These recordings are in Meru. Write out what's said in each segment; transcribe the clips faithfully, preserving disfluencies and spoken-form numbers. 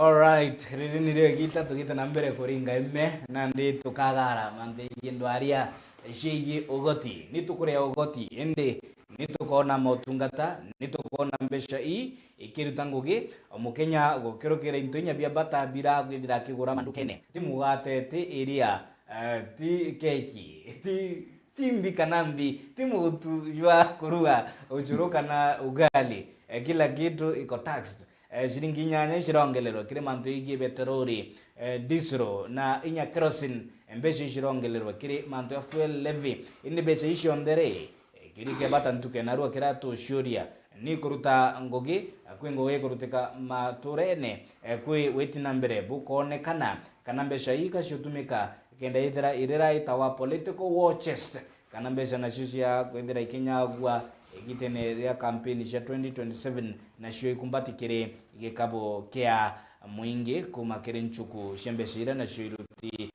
Alright, riri nirio igita tugite na mbere kuringa ime, nandi tukagara mantu jegii ndwaria ciegii ugoti. Ni tukuria ugoti, indi ni tukoona motungata, ni tukoona mbeca ii ikiruta ngugi, o Mukenya gukirukira into inya bia bata bira kwithira akigura mandukene. Ti mugate, ti iria, eh, ti keki, ti, ti mbi kana mbi, ti mutu jwa kuruga ucuru kana ugali. Eh, kila kitu iko taxed. Eh, ciringi inyanya icirongererwa kiri mantu jegii beterori, eh, diesel na inya kerosene, eh, mbeca icirongererwa kiri mantu ja fuel levy. Indi mbeca ii cionthe ri, eh, kiri kia bata ntuke narua kiria tuciuria ni kuruta ngugi, eh, kwi ngugi ikurutika maturene, eh, kwi witi na mbere bukoonekana, kana mbeca ii ka ciutumika kenda ithira irira itawa political war chest, kana mbeca nacio cia kwithira ikinyagua igitene ria kampeni cia twenty twenty-seven, nacio ikumbati kiri gikabu kia mwingi kuma kiri nchuku cia mbeca iria nacio iruti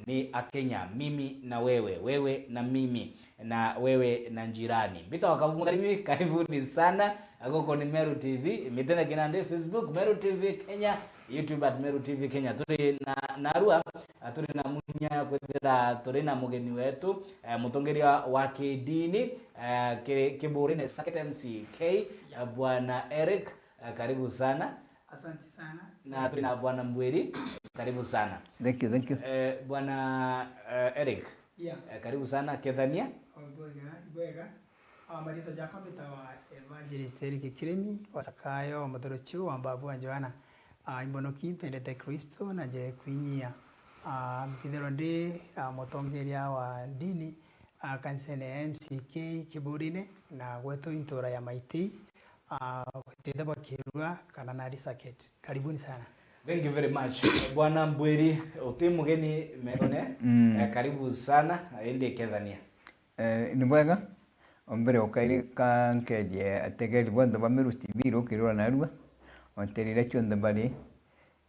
ni Akenya, mimi na wewe, wewe na mimi, na wewe na jirani. Mbitagwa Kabumu Karimi, karibuni sana. Guku ni Meru T V, mitene kinandi Facebook, Meru T V Kenya, YouTube at Meru T V Kenya. Turi na, narua, a, turi na munya kwithira turi na mugeni wetu, eh, mutongeria wa kidini, eh, ki-, Kiburine Circuit M C K, eh, Bwana Eric, eh, karibu sana. Asante sana. Na turi na Bwana Mbwiri, karibu sana. Thank you, thank you. Eh, Bwana, eh, Eric, Yeah. Eh, karibu sana, Kethania. O, ibwega, ibwega. Ah, mariitwa jakwa mbitagwa Evangelist Eric Kirimi, wa Sakayo, wa Muthuruchu, wa Mbabu wa Joana. Ah, imbonoki, mpendete Kristo, na nje kwinyia. Ah, nkithirwa ndi, ah, mutongeria wa ndini, ah, kanisene ya M C K Kiburine, na gwetu intura ya Maitei, ah, gwitite bwa Kirua, kana Nari Circuit. Karibuni sana. Thank you very much. Bwana Mbwiri, uti mugeni methone. Mm. Eh, karibu sana, indi Kethania. Eh, ni bwega. O mbere o kairi ka nkeethie ategeri bonthe ba Meru T V rukiri rwa narua, o nteere iria cionthe bari,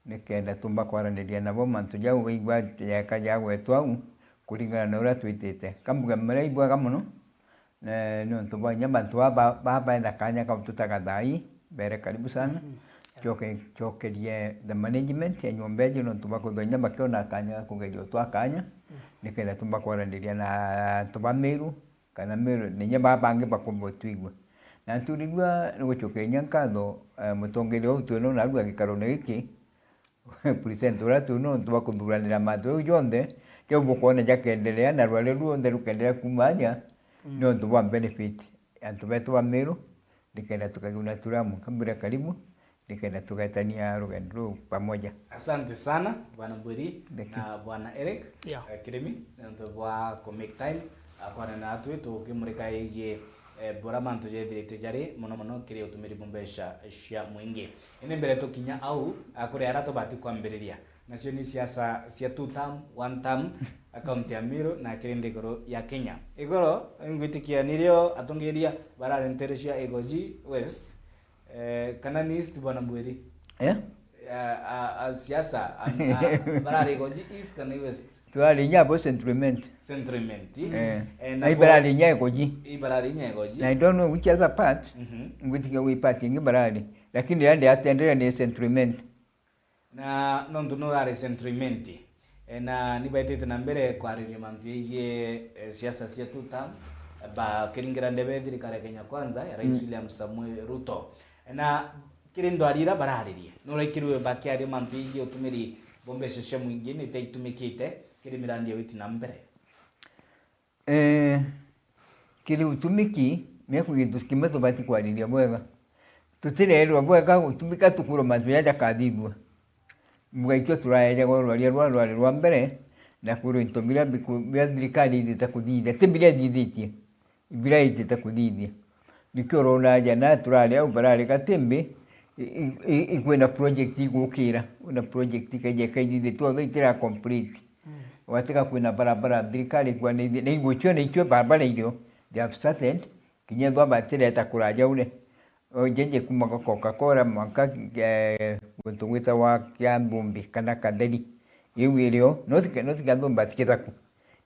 nikenda tumba kwaraniria nabo mantu jau baigua jeeka jagwetwa au, kuringana na uria twitite. Ka mbuge maria ibwega mono, ne, niuntu bwa inya bantu baba, baba bena kaanya kau tutaga thaa ii, beere karibu sana. Mhm. Coke-, cokerie the management ya nyomba eeju niuntu bwa kwithirwa inya bakiona kaanya ga kugeria utwa kaanya, mm, nikenda tumba kwaraniria na antu ba Meru, kana Meru, na inya baa bangi bakumba utwigua. Na nturirua ni gucokeria inya nkatho, eh, mutongeria uu twina narua gikarone giki, present uria twina niuntu bwa kuthuranira mantu jau jonthe, jau bukwona jakenderea, na rwari ruonthe rukenderea kuuma aja, mm, niuntu bwa benefit ya antu betu ba Meru, nikenda tukaguna turamu. Kambwira karibu, nikenda tugetania rugendo ruu pamoja. Asante sana, Bwana Mbwiri. Thank you. Na Bwana Eric, yeah, eh, Kirimi, niuntu bwa ku make time, ah, kwarana natwi tukimurika igie, eh, bura mantu jethirite jari, mono mono kiri utumiri bwa mbeca cia mwingi. Indi mbere tukinya au, ah, kuri aria tubati kwambiriria, nacio ni siasa cia two term, one term, a county ya Meru na kiri nthiguru ya Kenya. Igoro, ngwitikia nirio atongeria barari nteere cia Igoji West, eh, kana ni East, Bwana Mbwiri? Eh? A, a, a siasa, a, a, barari Igoji East kana West? Turari inya abo Central Imenti. Central Imenti. Eh. Eh, na ibarari inya Igoji. Ibarari inya Igoji. Na I don't know which other part, mhm, ngwitikia gwi part ingi barari. Lakini riria ndiatenderea ni Central Imenti. Na nontu nurari Central Imenti, eh, na ni baitite na mbere kwariria mantu jegie, eh, siasa cia two term, bakiringira ndebe thirikari ya Kenya Kwanza ya Rais, mm, William Samoei Ruto. Na kiri ndwari iria bararirie, nuraikirue bakiaria mantu jegie utumiri bwa mbeca cia mwingi ni ta itumikite kiri mirandi ya witi na mbere? Eh, kiri utumiki, ni gintu kimwe tubati kwariria bwega. Tutirerwa bwega gutumika tukwirwa mantu jaria jakathithua. Mbuga ikio turaejagwa rwaria rwa rwari rwa mbere, na kwirwa into biria biku-, bia thirikari ithite kuthithia, ti biria ithithitie, biria itite kuthithia. Nikio urona aja na turari au barari gatimbi, i-, i-, i-, ikwina project igukira, kwina project ikaija ikaithithitue, although itira complete. Mm. Gwatiga kwina barabara thirikari ikwanithie, na igwiciona icio barabara irio, they have started, kinya ethwa batireta kuraja ure. O, jeje kuma Coca-Cola mwanka, eh, guntu gwitagwa Kiambumbi kana Katheri. Iu irio, no ti Ka-, no ti Kiambumbi, but Kithaku.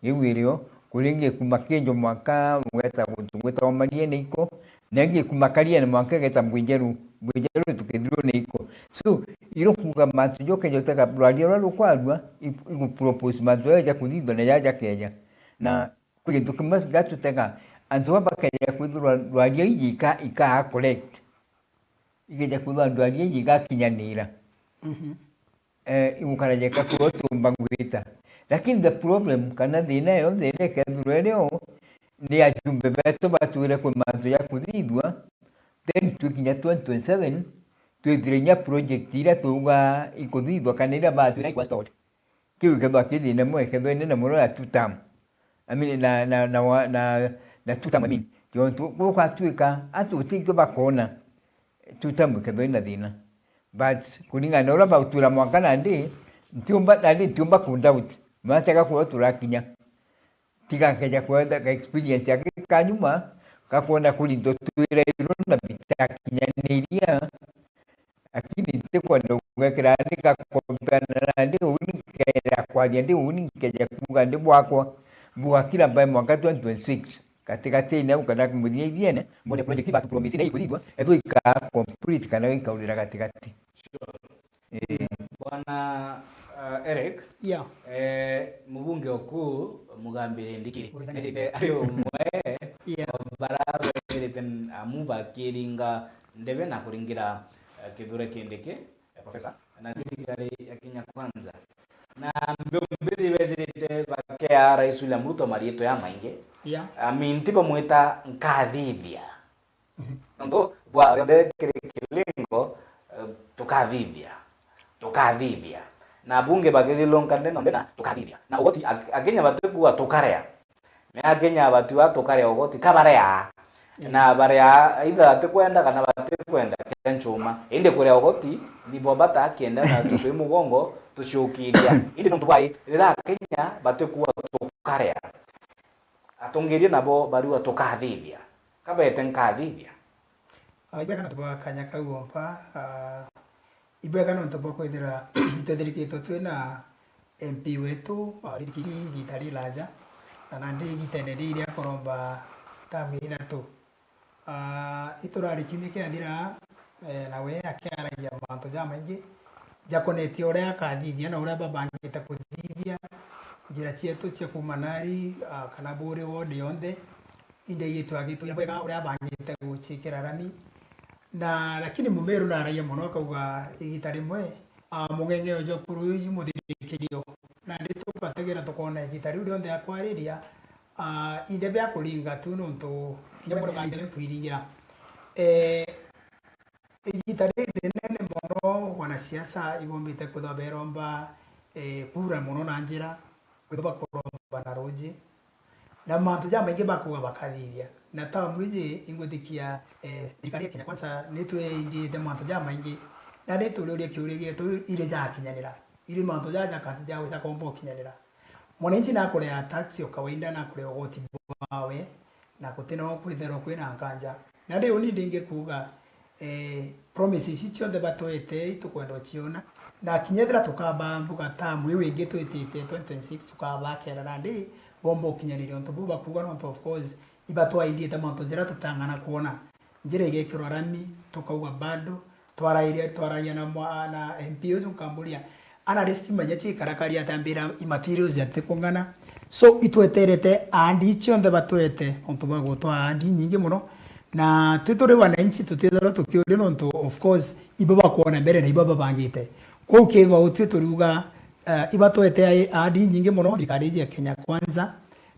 Iu irio, kuri ingi kuma Kinjo mwanka ugeta guntu gwitagwa Mariene iko, na ingi kuma Kariene mwanka igeta Mbwijeru. Mbwijeru tukithirwo ni iko. So, irokuuga mantu jokeja utega rwaria ruria rukwarua, i-, igupropose mantu jaja kuthithwa na jaja keja. Na kwi gintu kimwe gatutega, antu baba bakeja kwithirwa rwaria iji ika-, ikaa correct. Ikeja kwithirwa rwaria iji igakinyanira. Mhm. Eh, igukara jeka kuria utiumba gwita. Lakini the problem, kana thina yonthe iria ikethirwa irio, ni ajumbe betu batwire kwi mantu ja kuthithua, then twikinya twenty twenty-seven, twithire inya project iria twauga ikuthithua kana iria batwira ikwa stalled. Kiu gikethirwa ki thina imwe, ikethirwa inene mono ya two term. I mean, na, na, na, wa-, na, na two term, I mean. Tontu gukatwika, antu guti into bakona. Two term ikethirwa ina thina. But kuringana na uria bautwira mwanka nandi, ntiumba, nandi ntiumba ku doubt. Matega kuria turakinya. Tiga nkeja kwenda ka experience ya gikanyuma, gakwona kuri into twirairwo na bitakinyaniria. Lakini ntikwenda kugekira ndi gakombana nandi uni nkeja kwaria ndi uni nkeja kuuga ndi bwakwa. Bugakira mbae mwanka twenty twenty-six. Gatigati-ini au kana muthia ithiene, mbone project batu promise na ikuthithua, ethwe ikaa complete kana ikaurira gatigati. Sure. Eh. Bwana, uh, Eric, yeah, eh, mubunge oku Mugambire Ndikiri, Mugambire. Ethite ari umwe, yeah, wa bara berite amu bakiringa ndebe na kuringira, eh, Kithure Kindiki, eh, Professor, na thirikari ya Kenya Kwanza. Na mbiumbi ni bethirite bakea Rais William Ruto mariitwa jamaingi. Yeah. Aminti bamwita nkathithia. Mhm. Nontu bwa rionthe kiri kilingo, eh, tukathithia. Tukathithia. Na abunge bakithilunka nde nonthe na tukathithia. Na ugoti ak-, Akenya batikuuga tukarea. Ni Akenya batiuga tukarea ugoti, ka barea. Mm. Na barea either batikwenda kana batikwenda kia nchuma. Indi kurea ugoti nibo batakienda na tutwi mugongo tuciukiria. Indi nontu bwai, riria Akenya batikuuga tukarea, atongeria nabo bariuga tukathithia. Ka beete nkathithia. Ah, ibwega nontu bwa kanya kau ompa, ah, ibwega nontu bwa kwithira itwethirikitwe twina M P wetu, ah, riri kiri igita riraja, na nandi igitene riri ria kuromba tamu ithatu. Ah, iturari kiumia kiathira, eh, nawe akiaragia mantu jamaingi jakonetie uria akathithia na uria babangite kuthithia njira cietu cia kuuma nari, ah, kana buri ward yonthe, indi igitwagitwira bwega uria abangite guciikira rami. Na lakini Mumiru naaragia mono akauga igita rimwe, ah, mung'eng'eo jwa kuru iji muthirikirio. Nandi tukategera tukoona igita riu rionthe akwariria, ah, inde bia kuringa tu nontu kinya buri maithe kwirigira. Eh, igita riri rinene mono wanasiasa ibombite kwithwa beromba, eh, kura mono na njira, kwithwa bakuromba na ruuji. Na mantu jamaingi bakuuga bakathithia. Na tamu iji ingwitikia, eh, thirikari ya Kenya Kwanza nitwiriite mantu jamaingi. Na nituriuria kiuria gietu iri jakinyanira. Iri mantu jaja ka-, ja-, jakomba ukinyanira. Mwananchi nakurea tax o kawaida, nakurea ugoti bwawe, na gutina kwithirwa kwina nkanja. Na riu ni ndingi kuuga, eh, promises ici cionthe batwete itukwenda uciona. Na kinya ethira tukaba mbuga tamu iu ingi twitite twenty twenty-six tukaba kera nandi bomba ukinyaniria untu buu bakuuga, nontu of course ibatwaindiite mantu jaria tutang'ana kwona. Njira igekirwa rami, tukauga bado, twarairia, twaragia na mwa-, na M P uju nkamuria, ana list manya cikarakaria atambira i materials atikung'ana. So, itweterete ahadi cionthe batwete, nontu bwa gutwa ahadi inyingi mono. Na twi turi wananchi tutithirwa tukiuria nontu, of course, ibo bakwona mbere na ibo babangite. Kwou kiba utwi turiuga, eh, ibatwete ahadi inyingi mono, thirikari iji ya Kenya Kwanza.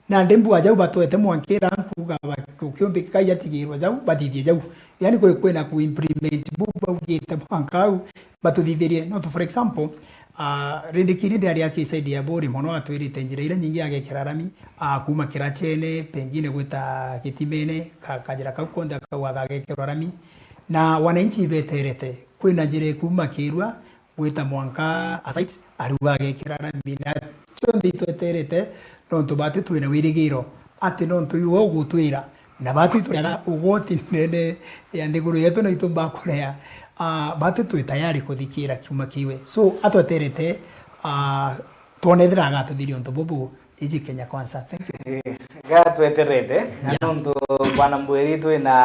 Nandi mbua jau batwete mwankira nkuuga ba-, gukiumbika kai atigirwa jau, bathithie jau. Yani kwi kwina ku implement bu baugite mwanka au, batuthithirie. Nontu for example, ah, Rindikiri ndiari aki side ya Buri mono atwirite njira iria nyingi agekira rami, ah, kuuma Kirachene, pengine gwita Gitimene, ka-, kajira kau konthe akauga gagekirwa rami. Na wananchi ibeterete, kwina njira ikuuma Kirua, gwita mwanka a site, ariuga agekira rami na cionthe itweterete, nontu batwi twina wirigiro ati nontu iwe ugutwira, na batwi turiaga ugoti nene ya nthiguru yetu na itumba kurea, ah, batwi twi tayari kuthikira kiuma kiwe. So, atweterete, ah, twone ethira agatuthiria untu bubu, iji Kenya Kwanza. Thank you. Eh, Ga tweterete, na Yeah. nontu bwana Mbwiri twina,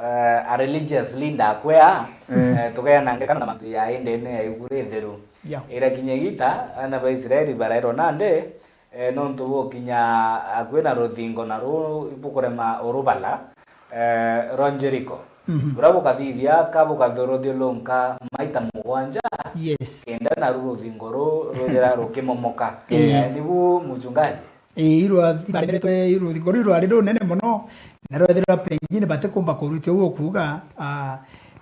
eh, a religious leader akwea, Mm. eh, tugeana ngekano na mantu ya indene ya iguru itheru. Yeah. Irakinya igita, ana ba Israeli baraerwa nande, eh, nontu bukinya akwi na ruthingo na ru ibukurema urubala, eh, rwa Jeriko. Mhm. Ruria bukathithia ka bukathu-, ruthiulunka maita mugwanja, Yes. kenda naru ruthingo ru rwithira rukimomoka. Eh. Eh, nibu muchungaji? Ii, irwa bareretwe, ruthingo ruu rwari runene mono, na rwethirwa pengine batikumba kurutia uu ukuuga, ah,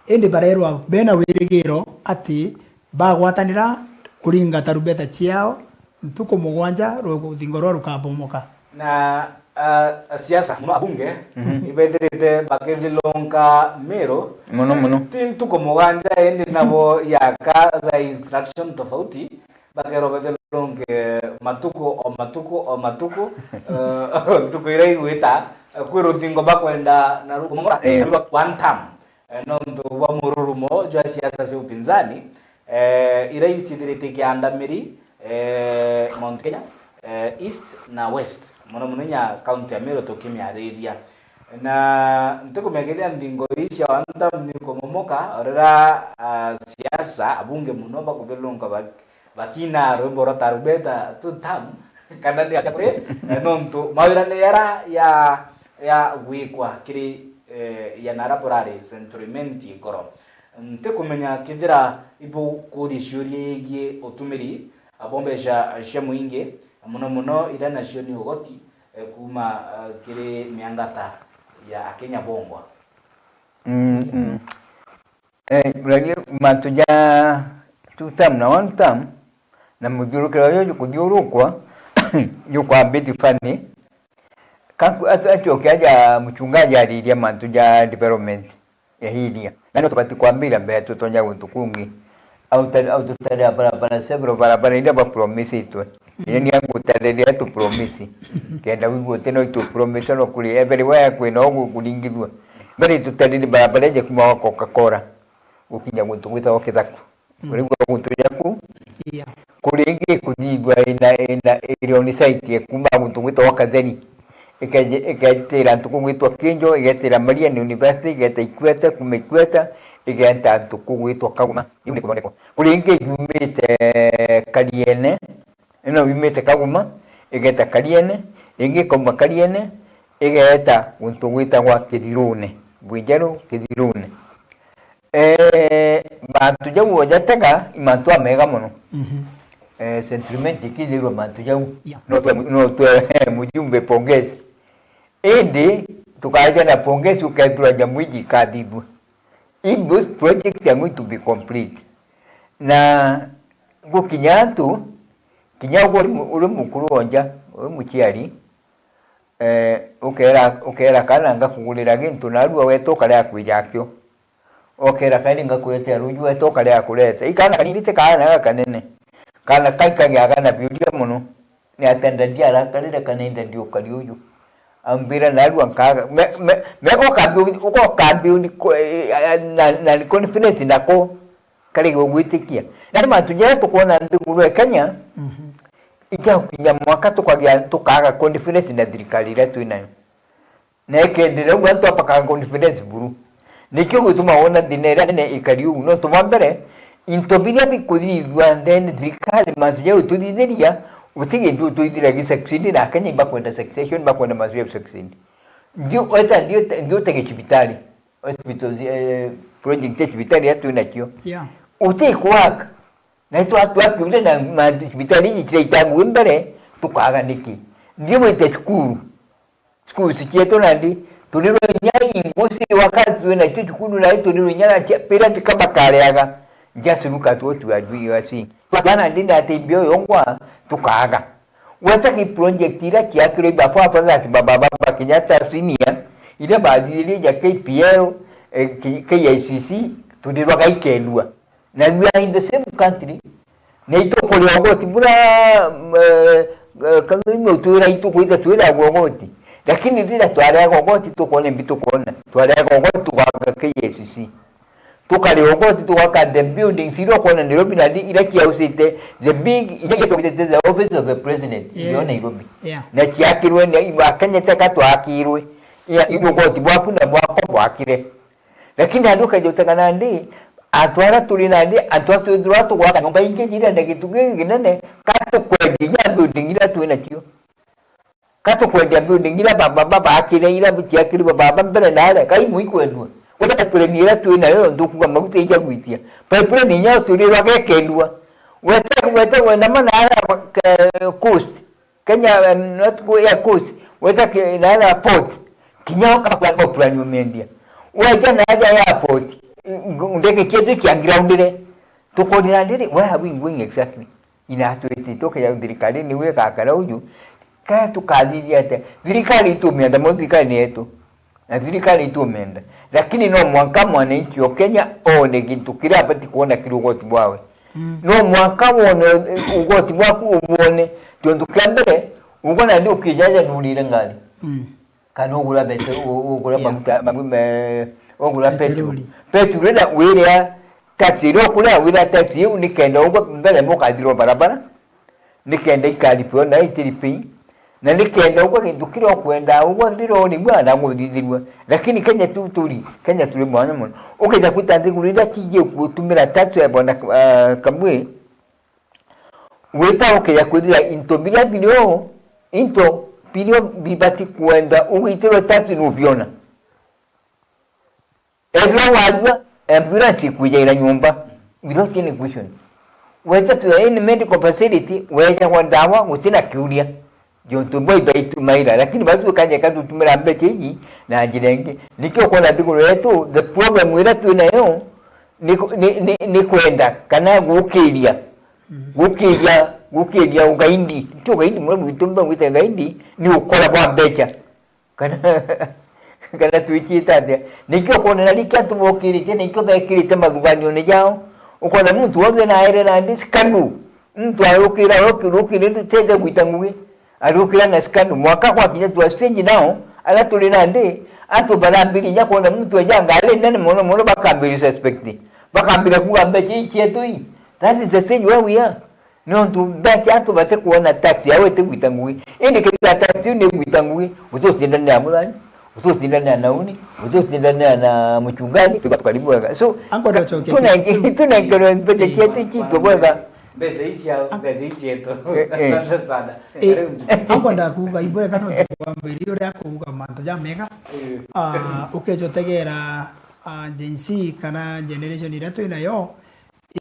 indi barerwa bena wirigiro ati bagwatanira kuringa tarubeta ciao ntuku mugwanja, ruthingo rwa rukabomoka. Na, ah, asiasa, mono abunge, Mhm. ibethirite bakithilunka Meru. Mono, mono. Ti ntuku mugwanja, indi nabo yaka ba instruction tofauti, bakerwa bethilunke matuku o matuku o matuku, eh, ntuku iria igwita, eh, kwi ruthingo bakwenda na rukumongora, Eh. na ruba one term. Eh, nontu bwa mururumo jwa siasa cia upinzani, eh, iria icithirite ikiandamiri, eh, Mount Kenya, eh, East na West, mono mono inya kaunti ya Meru tukimiariria. Na ntikumenya kethira nthingo ii cia one term ni kumomoka, o riria, ah, siasa, abunge mono bakuthilunka ba-, bakina rwimbo rwa tarubeta two term, kana ni atia kuri, eh, nontu mawira ni yara ya, ya gwikwa kiri, eh, ya nara burari Central Imenti nkoro. Ntikumenya kethira ibukuria ciuria yegii utumiri bwa mbeca cia muingi, mono mono iria nacio ni ugoti, eh, kuuma, eh, kiri miangata ya Akenya bongwa. Mm, mm. Eh, rwari mantu ja two term na one term, na muthiurukiro uyu jukuthiurukwa, jukwambiti funny. Kaku atu-, atu okiaja mchungaji ariria mantu ja development ya iria. Na nio tubati kwambira mbere tutonya guntu kungi. Au ta-, au tutarira barabara, several barabara iria bapromisitwe. Inya ni angutarire tu promise. Kenda wigua uti no itu promise no kuri everywhere kwina ugu kuringithua. Mbere tutarire barabara ije kuma wa Coca-Cola gukinya guntu gwitagwa Kithaku. Mm. Urigua guntu jaku? Yeah. Kuri ingi kuthithua ina, ina, iri on site ya kuma guntu gwitagwa Katheri. Ikeje-, iketira ntuku gwitwa Kinjo, igetira Marian University, igeta Ikweta, kuma Ikweta, igeta ntuku gwitwa Kaguma. Iu ni kuthondekwa. Kuri ingi yumite Kariene, ino yumite Kaguma, igeta Kariene, ingi ikauma Kariene, igeta guntu gwitagwa Kithirune. Bwijeru, Kithirune. Eh, mantu jau ojatega i mantu amega mono. Mhm. Eh, Central Imenti ikithirwa mantu jau. Yeah. No twe, no twe, eh, mujumbe pongezi. Indi tukaja na pongezi ukethirwa nyamu iji ikathithua. If those projects are going to be complete. Na gukinya antu, kinya ugwe uri mu-, uri mukuru onja, uri muciari, eh, ukera, ukera kana ngakugurira gintu, narua weta ukaria kwija akio. Okera kairi ngakuretea ruju, weta ukaria kureta. Ikana kanini ti kaana gakanene. Kana kai kagiaga na biuria mono. Ni atia ndadi arakarire kana i ndadi ukari uju? Ambira narua nkaga. Me, me, me goka biu, ugoka biu ni ko, eh, na, na ni confident nako. Kari gugwitikia. Na ni mantu jaria tukwona nthiguru ya Kenya, Mhm. ijakinya mwaka tukagia, tukaga confidence na thirikari iria twinayo. Na ikendere uguo antu apakaga confidence buru. Nikio gituma wona thina iria nene ikari uu. Nontu bwa mbere, into biria bikuthithua ndene thirikari, mantu ja ututhithiria, uti gintu ututhithiria gi succeed, na Akenya ibakwenda succession, bakwenda mantu ja succeed. Ndio, eta ndio, ndio tege cibitari. Hospitals, eh, project cia cibitari iria twi nacio. Yeah. Uti kwaka. Na itwa twakiuria na ma-, cibitari iji ciraita ngugi mbere, tukaga niki? Ndio wite cukuru. Schools cietu nandi, turirwe inya ingusi wakati twi nacio cukuru nai turirwe inya na cia parent kama kareaga. Just look at what we are doing, you are seeing. Bana ndi na ati mbio yongwa, tukaga. Gweta ki project iria ciakirwe iba for fathers baba, baba Kenyatta Senior, iria bathithirie ja K P L, eh, K-, K I C C, turirwa gaikendua. Na we are in the same country. Na itukuria ugoti bura, mm, eh, eh, kanuni utwira itukwita twira ugoti. Lakini rira twareaga ugoti tukona mbi tukona. Twareaga ugoti tukaga K I C C. Tukari ugoti, tugaka the buildings iria ukwona Nairobi, na ndi-, iria ciausite the big, iria ciausite the office of the president, yeah, yo Nairobi. Yeah. Na ciakirwe ni Akenya teka twakirwe. Ya, ni ugoti bwaku na bwakwa bwakire. Lakini andu ukeja utega nandi, antu aria turi nandi, antu aria twithirwa tugwaka nyomba ingi jirenda gitu gikinene, ka tukwendia inya building iria twi nacio. Ka tukwendia building iria baba babakire, iria ciakirwe baba mbere na aria, kai mwikwendua. Gweta pipeline iria twi nayo, ntukuga maguta ija gwitia. Pipeline inya turirwa gekendua. Weta, weta, wenda mana aria, eh, coast. Kenya, eh, not go-, air coast. Weta ke-, na aria port. Kinya ukakwa plan umendia. Weta na aria airport. Ndege cietu cia groundire. Tukorira ndiri, where are we going exactly? Inatwitite ukeja thirikari niwe igakara uju, ka tukathithia atia? Thirikari itumenda mono, thirikari ni yetu. Na thirikari itumenda. Lakini no mwanka mwananchi o Kenya one gintu kiria abati kwona kiri ugoti bwawe. Mm. No mwanka wone, eh, ugoti bwaku ubwone. Tontu kia mbere, ugona ndi ukijaja nurire ngari. Mm. Kana ugura bete-, u-, ugura, yeah, maguta, magu-, me-, ugura petrol. Petroli. Petrol ina wiria taxi iria ukuria, wiria taxi iu nikenda ugwe mbere mukathirwa barabara, nikenda ikaripio na itiripi, na nikenda ugwe gintu kiria ukwenda, ugwe riria urigua na guthithirua. Lakini Kenya tu turi, Kenya turi mwanya mono. Ukija kwita nthiguru iria cijie gutumira taxi ya bwana, ah, Kabwe, Gwita ukeja kwithira into biria birio, into birio bibati kwenda ugwitirwe taxi nubiona. Ethirwa warua, ambulance ikwijaira nyomba without any question. Weja to any medical facility, wejagwa ndawa gutina kiuria. Jontu bwa ibaitu maira, lakini batu kanya katutumira mbeca iji na njira ingi. Nikio ukona thiguru yetu, the problem ira twi nayo ni, ni, ni, ni kwenda kana gukiria, gukiria, gukiria ugaidi. Ti ugaidi, mwe mwitu mba gwita ugaidi, ni ukora bwa mbeca. Kana, kana twiciite atia? Nikio ukona na riki antu bokirite, nikio bekirite mathuganyone jao. Ukona muntu wothe na aire na ndi scandal. Muntu arukira, arukira, arukira, ndu tete gwita ngugi. Arukira na scandal. Mwaka gwakinya to a stage now, aria turi nandi, antu barambiriria kwona muntu eja ngari nene mono mono, bakambiriria suspect. Bakambiriria kuuga mbeca ii cietu ii. That is the stage where we are. Nontu mbeca antu batikwona tax yao itigwita ngugi. Indi kethira tax iu nigwita ngugi, utucindanira na muthani, utucindanira na uni, utucindanira na muchungaji, tuka-, tukaribu wega. So, Ankwenda ucokia tuna-, kitu. Tunengerwe mbeca, eh, cietu citwe bwega. Mbeca ici cia, mbeca ici cietu. Eh, eh. Asante sana. Eh, karibu. Ankwenda kuuga ibwega no kwambiriria uria kuuga mantu jamega. Eh. Ah, ukeja utegera, ah, Gen Z kana generation iria twi nayo,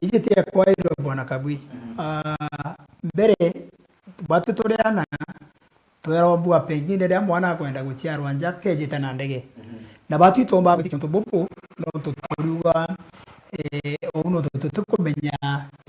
iji ti ya kwairwa Bwana Kabwi. Mhm. Ah, mbere, batu turi ana, tweragwa mbua pengine riria mwana akwenda guciarwa nja, kejite na ndege. Mhm. Na batu itomba gwitikia untu bubu, nontu turiuga, eh, uu nontu tutikumenya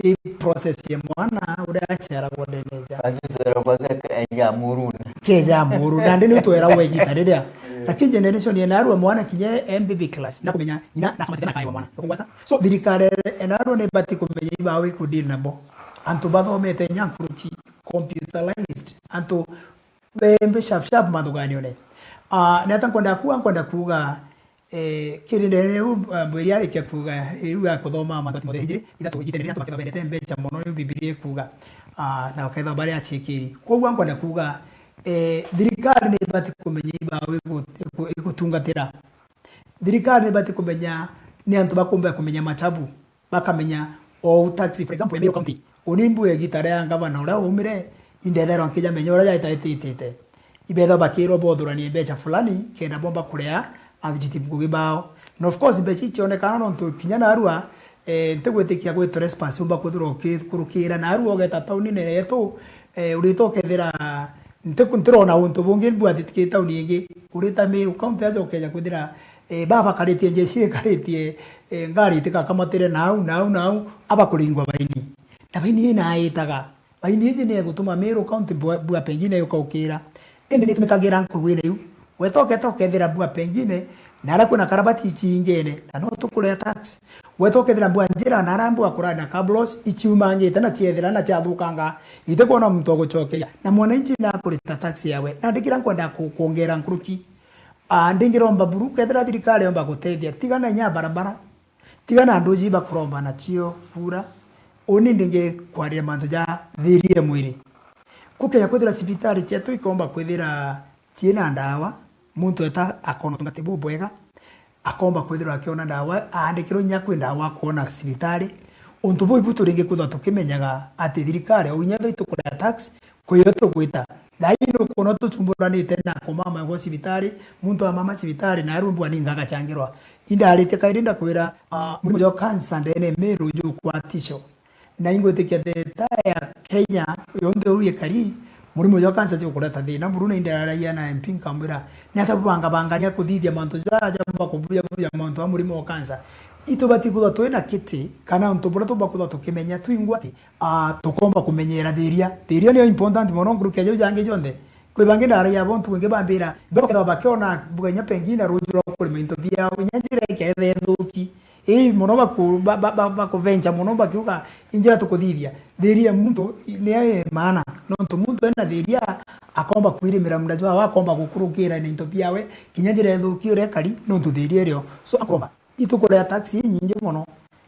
i process ya mwana uria aciaragwa ndene nja. Batu tweragwa ke-, keja murune. Keja muru, nandi ni tweragwa igita riria. Eh. Lakini generation ya narua mwana kinya e baby class, na kumenya ina, na kamatita na kaewa mwana. Ukungwata? So, thirikari enarua ni ibati kumenya ibawe ku deal nabo. Antu bathomete inya nkuruki, computerized, antu bembe sharp sharp mathuganione. Ah, ni ata nkwenda kuuga, nkwenda kuuga, eh, kirinde riu, ah, mbwiri arikia kuuga, riu ya kuthoma mathatimothe iji ithatu igite riria antu bakibabendete mbeca mono, riu Bibilia ikuuga, ah, na ukethwa bari acikiri. Koguo nkwenda kuuga, eh, thirikari ni ibati kumenya ibawe igu-, igu-, igutungatira. Thirikari ni ibati kumenya ni antu bakumba kumenya machabu, bakamenya ou taxi, for example, Meru County. Uni mbu igita ria ngavana uria waumire, indetherwa nkijamenya uria jaitaititite. Ibethwa bakirwo bothuranie mbeca fulani, kenda bomba kurea adjective ngugi bao. Na of course, mbeca icionekana nontu kinya narua, eh, ntigwitikia gwi trespass, umba kwithirwa ukikurukira narua ugeta taunine yetu, eh, urita ukethira, ntiku-, ntirona untu bungi mbua thitiki tauni ingi. Urita Meru County aja ukeja kwithira, eh, baba karitie njeci ikaritie, eh, ngari itikakamatire nau, nau, nau, abakuringwa baini. Na baini ii naitaga. Baini iji ni egutuma Meru County mbua, mbua pengine yukaukira. Indi nitumikagira nkuruine iu. Weta uketa ukethira mbua pengine, na aria kwina karabati icingene, na no tukurea tax. Weta ukethira mbua njira, na aria mbua kurari na cabros, iciumangite na ciethira na ciathukanga, itikwona muntu wa gucokeria. Na mwananchi nakurita tax yawe. Nandi kiria nkwenda ku-, kwongera nkuruki, ah, ndingiromba buru, kethira thirikari yomba gutethia, tigana inya barabara. Tiga na nduji ibakuromba nacio kura, uni ndingi kwaria mantu ja thiria mwiri. Kukenya kwithira cibitari cietu ikomba kwithira ciina ndawa, muntu eta akona utungati bubwega, akomba kwithirwa akiona ndawa, aandikirwe inya kwi ndawa akoona cibitari. Untu buu ibu turingi kwithwa tukimenyaga ati thirikari, o inya ethirwa itukuria tax, kwio tugwita. Thaa ii nukwona tuchumburanite na kumama gwa cibitari, muntu amama cibitari na arumbu aninga agachangirwa. Indaritie kairi ndakwira, ah, murimo jwa cancer ndene Meru jukwatisho. Na ingwitikia theta ya Kenya yonthe uu ikari, murimo jwa cancer jukureta thina buru, na indaragia na M P nkamwira, ni ata bubangabangania kuthithia mantu jaja, bumba kubujabuja mantu a murimo wa cancer? Itubati kwithwa twina kiti, kana untu buria tumba kwithwa tukimenya twingwa ati, ah, tukomba kumenyera thiria. Thiria niyo important mono nkuruki ya jau jangi jonthe. Kwi bangi ndaragia bo ntuku ingi bambira, mbe bakethwa bakiona mbuga inya pengine ruuji rwa kurima into biao, inya njira iketha ithuki. Ii, mono baku-, ba-, ba-, ba-, bakuvencha mono bakiuga, injira tukuthithia. Thiria muntu ni e maana, nontu muntu ena thiria akomba kwirimira munda jwawe, akomba gukurukira na into biawe, kinya njira ithuki uria ikari, nontu thiria irio. So akomba. Itukuria tax inyingi mono.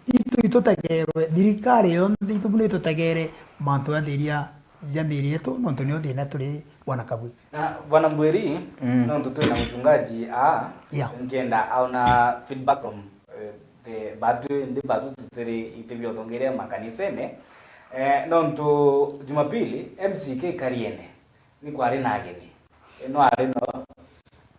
Itu itutegerwe, thirikari yonthe itu buna itutegere mantu ya thiria ja miiri yetu, nontu nio thina turi bwana Kabwi. Na bwana Mbwiri, mm, nontu twina mchungaji aa, yeah, nkienda aona feedback from, eh, the batu, ndi batu tutiri iti biothongeria makanisene. Eh, nontu Jumapili, M C K Kariene, ni kwari na ageni. Eh, no ari no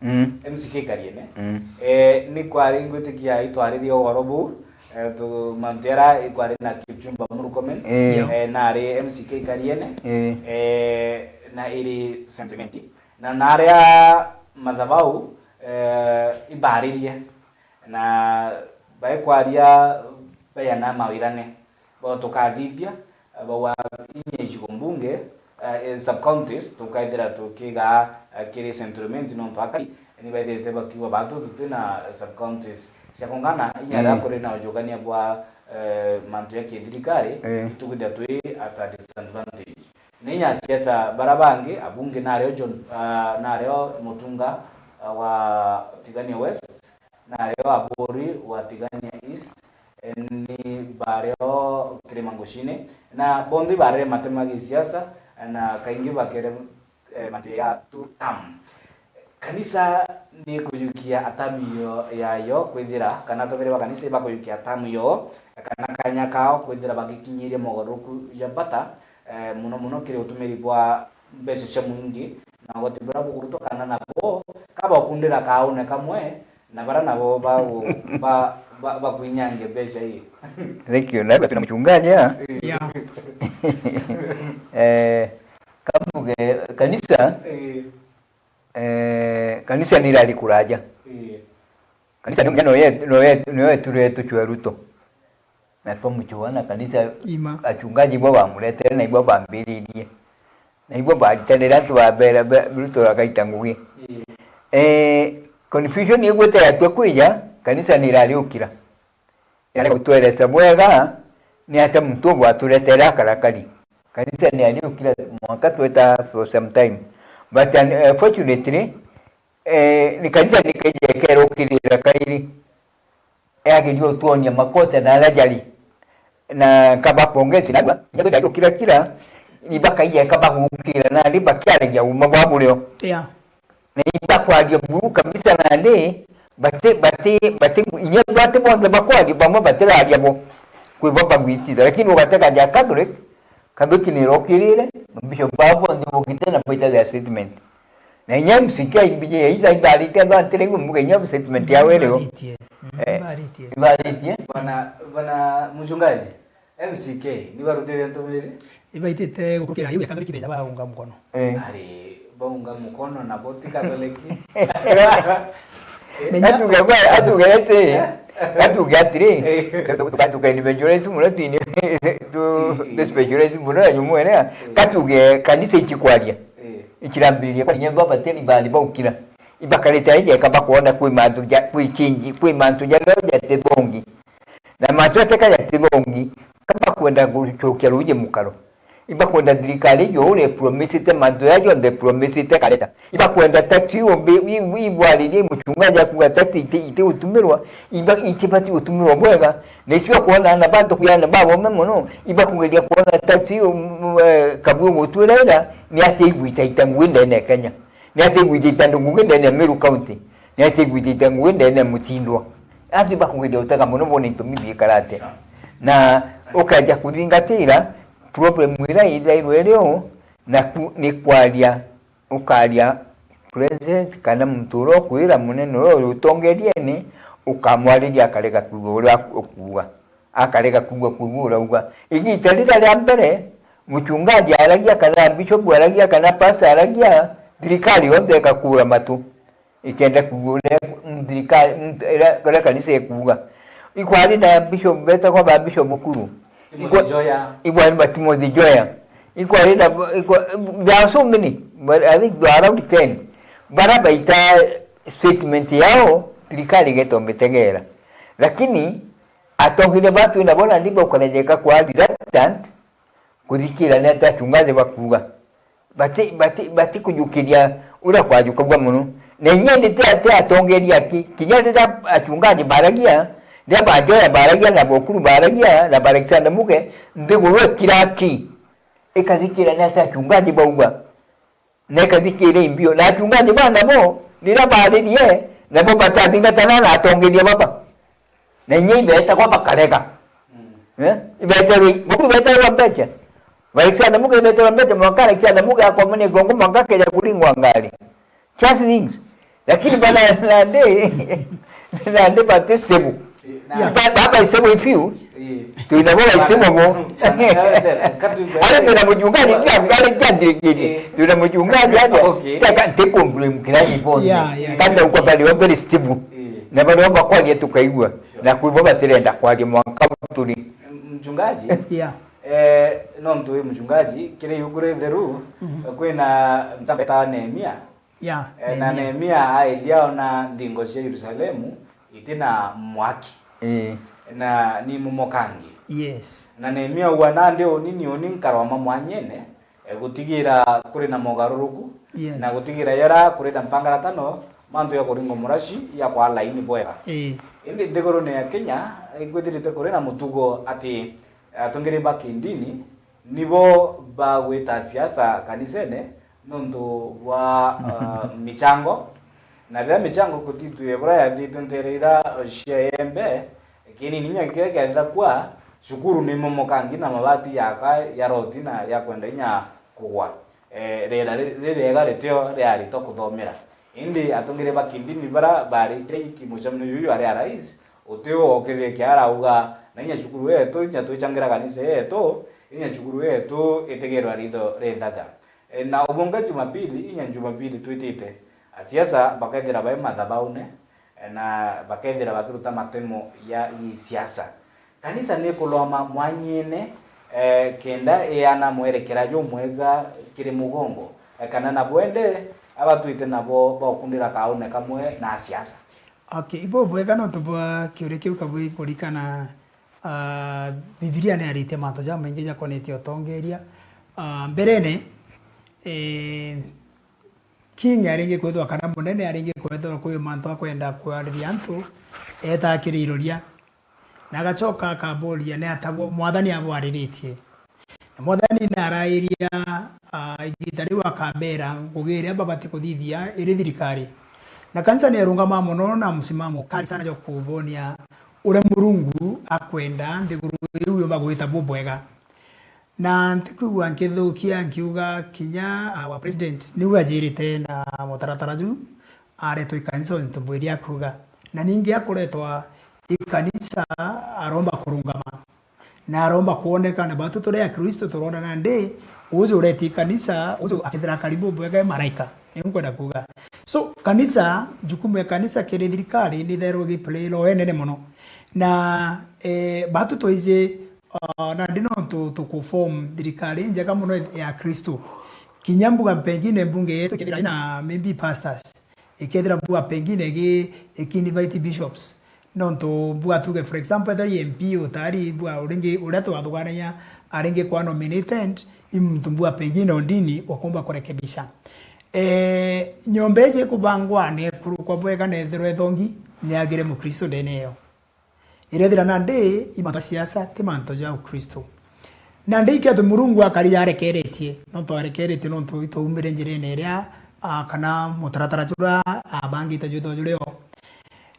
Mm. M C K Kariene. Mm. Eh, ni kwari ngwitikia itwaririe ugoro buu, eh, tu, mantu era ikwari na Kipchumba Murkomen. Eh. Eh, nari M C K Kariene. Eh. Eh, na iri sentiment. Na naria mathabau, eh, ibaririe. Na baikwaria bayana mawirane. Bo tukathithia, eh, bauga inya icigo mbunge, eh, sub-counties, tukaithira tukiga, eh, kiri central imenti nontu akari ni baithirite bakiuga bantu tutina sub-counties cia kungana, inya ria kuri na ujukania bwa, eh, mantu ya kithirikari, eh, itukwithia twi at a disadvantage. Na inya siasa bara bangi, abunge nario John, ah, nario Mutunga, ah, wa Tigania West, nario Aburi wa Tigania East, eh, ni bario Kirima Ngucine, na bonthe barere matema gisiasa, na kaingi bakere, eh, mate ya two term. Kanisa ni kuyukia atamu yo, yayo kwithira, kana atongeria ba kanisa ibakuyukia atamu yo, kana kanya kao kwithira bagikinyiria mogaruruku ja bata, eh, muno muno kiri utumiri bwa mbeca cia muingi, na ugoti buria bukurutwa kana nabo kabakundira kaune kamwe, na bara nabo bagu-, ba, ba, bakwinyange mbeca ii. Thank you. Na twina mchungaji, ah? Eh. Yeah. Eh, kambuge kanisa, eh, eh, kanisa ni irari kuraja. Eh. Kanisa ni, no ye, no ye, no ye ture tuchwe Ruto. Na twamuchua na kanisa, ima, achungaji bo bamuretere na ibo bambiririe. Na ibo baritenere antu babera be-, Ruto agaita ngugi. Ii. Eh, confusion igwete yatwa kwija, kanisa ni irari ukira. Irari gutweresa bwega, ni ata muntu ugwaturetere akarakari. Kanisa ni ari ukira mwanka tweta for some time. But, uh, fortunately, eh, ni kanisa ni kaija ikerukirira kairi. Eagiria utwonia makosa na aria jari. Na nkabapongezi narua, inya kwithira kira kira, ibakaija ikabagukira nandi bakiaragia uma bwa burio. Yeah. Na ibakwaria buru kabisa nandi, bati, bati, bati, inya bati bonthe bakwaria, bamwe batiraria bo. Kwi bo bagwititha, lakini ugatega ja Catholic, Kathwiki ni irokirire, mabishop babo bonthe bokite na baita their statement. Na inya M C K ibije ya isa ibarite, ba ntire igu mbuga inya statement ya wereo. Ibaritie. Mm, eh, ibaritie. Ibaritie. Bwana, bwana mchungaji, M C K, ni barutire ntumiri? Ibaitite gukira iu ya Kathwiki beja baunga mukono. Eh. Ari, baunga mukono na bo ti Kathwiki. Menya. Atuge, atuge ati, atuge atiri, eh, tu-, tu-, tuka-, tuka individualize muno, tu-, tu-, mm, tu specialize muno na nyumu ene, eh, katuge kanisa ichikwaria. Eh. Ichirambiriria kwa nyemba bateri bali baukira. Ibakarite aije kaba kuona kwi mantu ja, kwi chinji, kwi mantu ja ja tithongi. Na mantu ateka ja tithongi, kaba kwenda guchokia ruji mukaro. Ibakwenda thirikari ijo uria ipromisite mantu ya jonthe ipromisite kareta. Ibakwenda tax iumbi, i-, ibwaririe muchungaji akuga tax iti, iti utumirwa, iba, itibati utumirwa bwega. Na icio kwona na bantu kuyana babome muno, ibakugeria kwona tax iyo, mm, eh, kabu gutwira ira, ni ati igwita ita ngugi ndene ya Kenya. Ni ati igwita ita ngugi ndene ya Meru County. Ni ati igwita ita ngugi ndene ya Mutindwa. Ati bakugeria utega muno bone itumi biikara atia. Na ukeja kuthingatira problem ira ithairwe rio, naku ni kwaria, ukaria president kana muntu uria ukwira munene uria uri utongeriene, ukamwariria akarega kuigua uria ukuuga. Akarega kuigua kuigua urauga. Igita riria ria mbere, muchungaji aragia kana bishop aragia kana pastor aragia, thirikari yonthe ikakura matu. Ikenda kuuga uria thirikari, muntu, ira, uria kanisa ikuuga. Ikwari na bishop betagwa ba Bishop Mukuru. Timothy Ikwa-, Njoya. Ikwari ba Timothy Njoya. Ikwari na, ikwa-, there are so many, but I think there are around ten. Bara baita statement yao, thirikari igeta umitegera. Lakini, atongeria batu nabo nandi baukarejeka kwa reluctant, kuthikira ni atia achungaji bakuuga. Bati, bati, bati kujukiria uria kwajukagua muno. Na inya ndi ti, ti atongeria aki, kinya riria achungaji baragia, riria ba Njoya baragia, na Bokuru baragia, na ba Alexander Muge, nthiguru ikira aki, ikathikira ni atia achungaji bauga. Na ikathikira imbio. Na achungaji ba nabo, riria baririe, nabo batathingatana na atongeria baba. Na inya ibeetagwa bakarega. Mm. Eh? Ibeeterwe, Bokuru beeterwa mbecha. Ba Alexander Muge ibeeterwa mbecha, mwanka Alexander Muge akomania igongo, mwanka akeja kuringwa ngari. Just things. Lakini bana nandi, nandi bati stable. Na- Ba-, baba stable ifiu. Eh. Twina bo ba stable bo. Bana, bana, bana, katu- Ari twina muchungaji, ari kia ndirikiri. Eh. Twina muchungaji aja. Okay. Teka, ntikumblame kirani bonthe. Yeah, yeah, yeah. Kata uko bali wa very stable. Eh. Na bali wa bakwaria tukaigua. Na kwi bo batirenda kwaria mwanka turi. M-, mchungaji? Yeah. Eh, nontu wi mchungaji, kiri iguru ritheru, mhm, kwina mchamba etawa Nehemia. Yeah, eh, na Nehemia. Nehemia airia ona nthingo cia Yerusalemu iti na mwaki. Eh. Na ni mumokangi. Yes. Na Nehemia auga, nandi uni ni uni nkaroma mwanyene, eh, gutigira kuri na mogaruruku, yes, na gutigira yara kuri na mpangaratano, mantu ya kuringwa muraci ya kwa laini bwega. Ii. Indi nthigurune ya Kenya, ikwithirite kuri na mutugo ati atongeri ba kindini nibo bagwita siasa kanisene nontu bwa, uh, michango. Na riria michango kutitwe bura yathitwe ntere ira cia embe, kinini nya kiria kiathira kwa, cukuru ni momokangi na mabati yaka ya roti na ya kwenda inya kugwa. Eh, riera ri-, ririega ritio riaritwa kuthomera. Indi atongeri ba kindini bara bari kiri mucemanio juju ari a rais, uti okirire kiara auga, na inya cukuru yetu, inya twichangira kanisa yetu, inya cukuru yetu itigerwa ritho ri nthaga. E, na ubunge Jumapili, inya Jumapili twitite, asiasa bakethira bai mathabaune, e, na bakethira bakiruta matemo ya gisiasa. Kanisa nikuloma mwanyine, e, kenda iana mwerekera jumwega kiri mugongo, e, kana nabo ende abatwite nabo baukundira kaune kamwe na asiasa. Okay, ibo bwega nontu bwa kiuria kiu kabui kurikana, ah, Bibilia ni yaritie mantu jamaingi jakonetie utongeria. Ah, mberene, eh, King aringi kwithirwa kana munene aringi kwithirwa kwi mantu akwenda kwariria antu, eetaa kiri iroria. Na agacoka akaboria ni ata bo-, Mwathani abwariritie. Na Mwathani ni arairia, ah, igita riu akabera ngugi iria babati kuthithia iri thirikari. Na kanisa ni erungama mono na msimamo kali sana jwa kubonia uria Murungu akwenda nthiguru iu yumba gwita bubwega. Na ntikwigua nkithukia nkiuga kinya our president niu ajirite na mutaratara juu aretwa ikanisa untu bwiri akuuga. Na ningi akuretwa ikanisa aromba kurungama. Na aromba kwoneka na batu turi Akristo turona nandi uju ureti ikanisa, uju akethira karibu bwega e maraika. Niu nkwenda kuuga. So, kanisa, jukumu ya kanisa kiri thirikari ni therwe gi play role enene mono. Na, eh, batu twaije Ah, nandi nontu tukuform thirikari injega mono ya Kristo. Kinya mbuga pengine mbunge yetu ikethira ina maybe pastors, ikethira mbuga pengine igi, iki invite bishops. Nontu mbuga tuge, for example, ethira i M P utari mbuga uringi uria twathuganagia aringi kwa nominated, i muntu mbua pengine o ndini ukumba kurekebisha. Eh, nyomba iji ikubangwa ni kurukwa bwega na ethirwa ethongi ni agire Mukristo ndene iyo. Irethira nandi i mantu ja siasa, ti mantu ja Ukristo. Nandi ikiatu Murungu akari jarekeretie, nontu arekeretie nontu itwaumire njirene iria, ah, kana mutaratara juria abangite jwithwa jurio.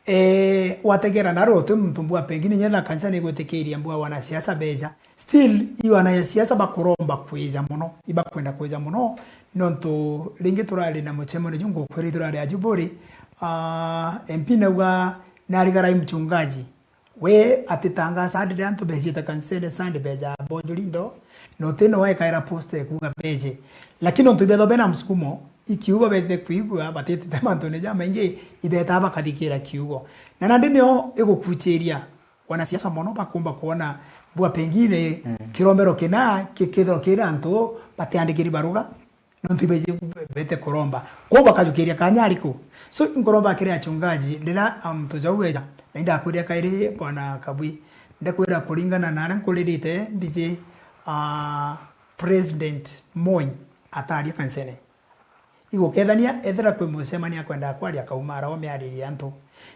Eh, wategera naro uti muntu mbua pengine nyetha kanisa ni gwitikiria mbua wanasiasa beja. Still, i wanasiasa bakuromba kwija muno, ibakwenda kwija muno, nontu ringi turari na mucemanio jungu kwiri turari ajuburi, ah, M P nauga narigara i mchungaji. We atitangaza Sunday antu bejite kanisene Sunday beja bonjuri ndo, na uti no wekaira poster ekuga beje. Lakini untu ibetho bena msukumo, i kiugo bete kwigua, batitite mantune jamaingi, ibeta bakathikira kiugo. Na nandi nio igukuchiria wanasiasa mono bakumba kuona bua pengine kirombero kina ki-, kithirwa kiri antu batiandikiri baruga, nontu ibeji bete kuromba. Kwou bakajukiria kanya ariku? So, nkuromba kiri achungaji, rira, um, muntu jau weja, na indakwiria kairi, Bwana Kabwi, ndakwira kuringana na aria nkuririte mbiji, ah, President Moi ataria kanisene. Igukethania, ethira kwi mucemanio akwendaga kwaria, akauma ara o miaririe antu.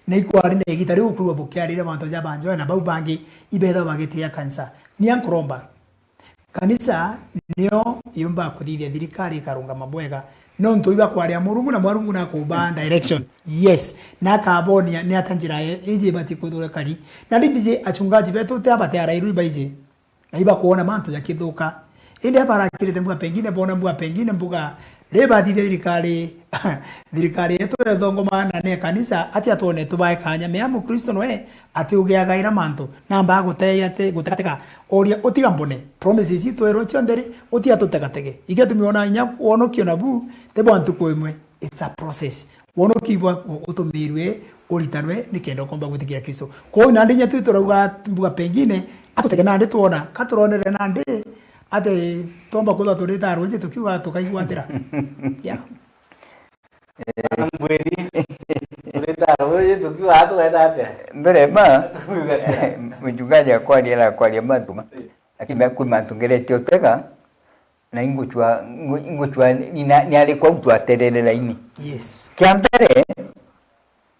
Na ikwari na igita riu ukwigua bukiariria mantu ja banjoe na bau bangi ibetha bagitia kanisa. Nia nkuromba, kanisa nio yumba kuthithia thirikari ikarungama bwega, nontu iba kwaria Murungu na Mwarungu nakuba direction. Yes, na akabonia ni ata njira e-, iji ibati kwithirwa ikari. Na riu mbiji achungaji betu ti abati arairwi baiji. Na ibakwona mantu jakithuka. Indi abarakirite mbuga pengine, bona mbuga pengine, mbuga ribathithia thirikari, thirikari yetu ethongoma na ne kanisa, ati atwone tubae kanya. Mea Mukristo noe ati ugiagaira mantu, namba guteya ati gutekateka. Oria utiga mbone. Promises itwirwo cionthe ri, uti atutekateke. Ikio tumiona inya wonokio nabu, ti bwa ntuku imwe. It's a process. Wonoki bwa utumirwe uritanwe nikenda ukomba gwitikiria Kristo. Kwou nandi inya twi turauga mbuga pengine, atutege nandi twona, ka turonere nandi, ati twomba kwithwa turita ruuji tukiuga tukaigwatira. Yeah. Mbwiri, turita ruuji tukiuga tukaita atia? Mbere ma, tukiuga atia? Mchungaji akwaria na akwaria mantu ma. Lakini kwi mantu ngeretie utega, na ingucwa, ingu-, ingucwa ni na-, ni ari kwau twaterere laini. Yes. Kia mbere,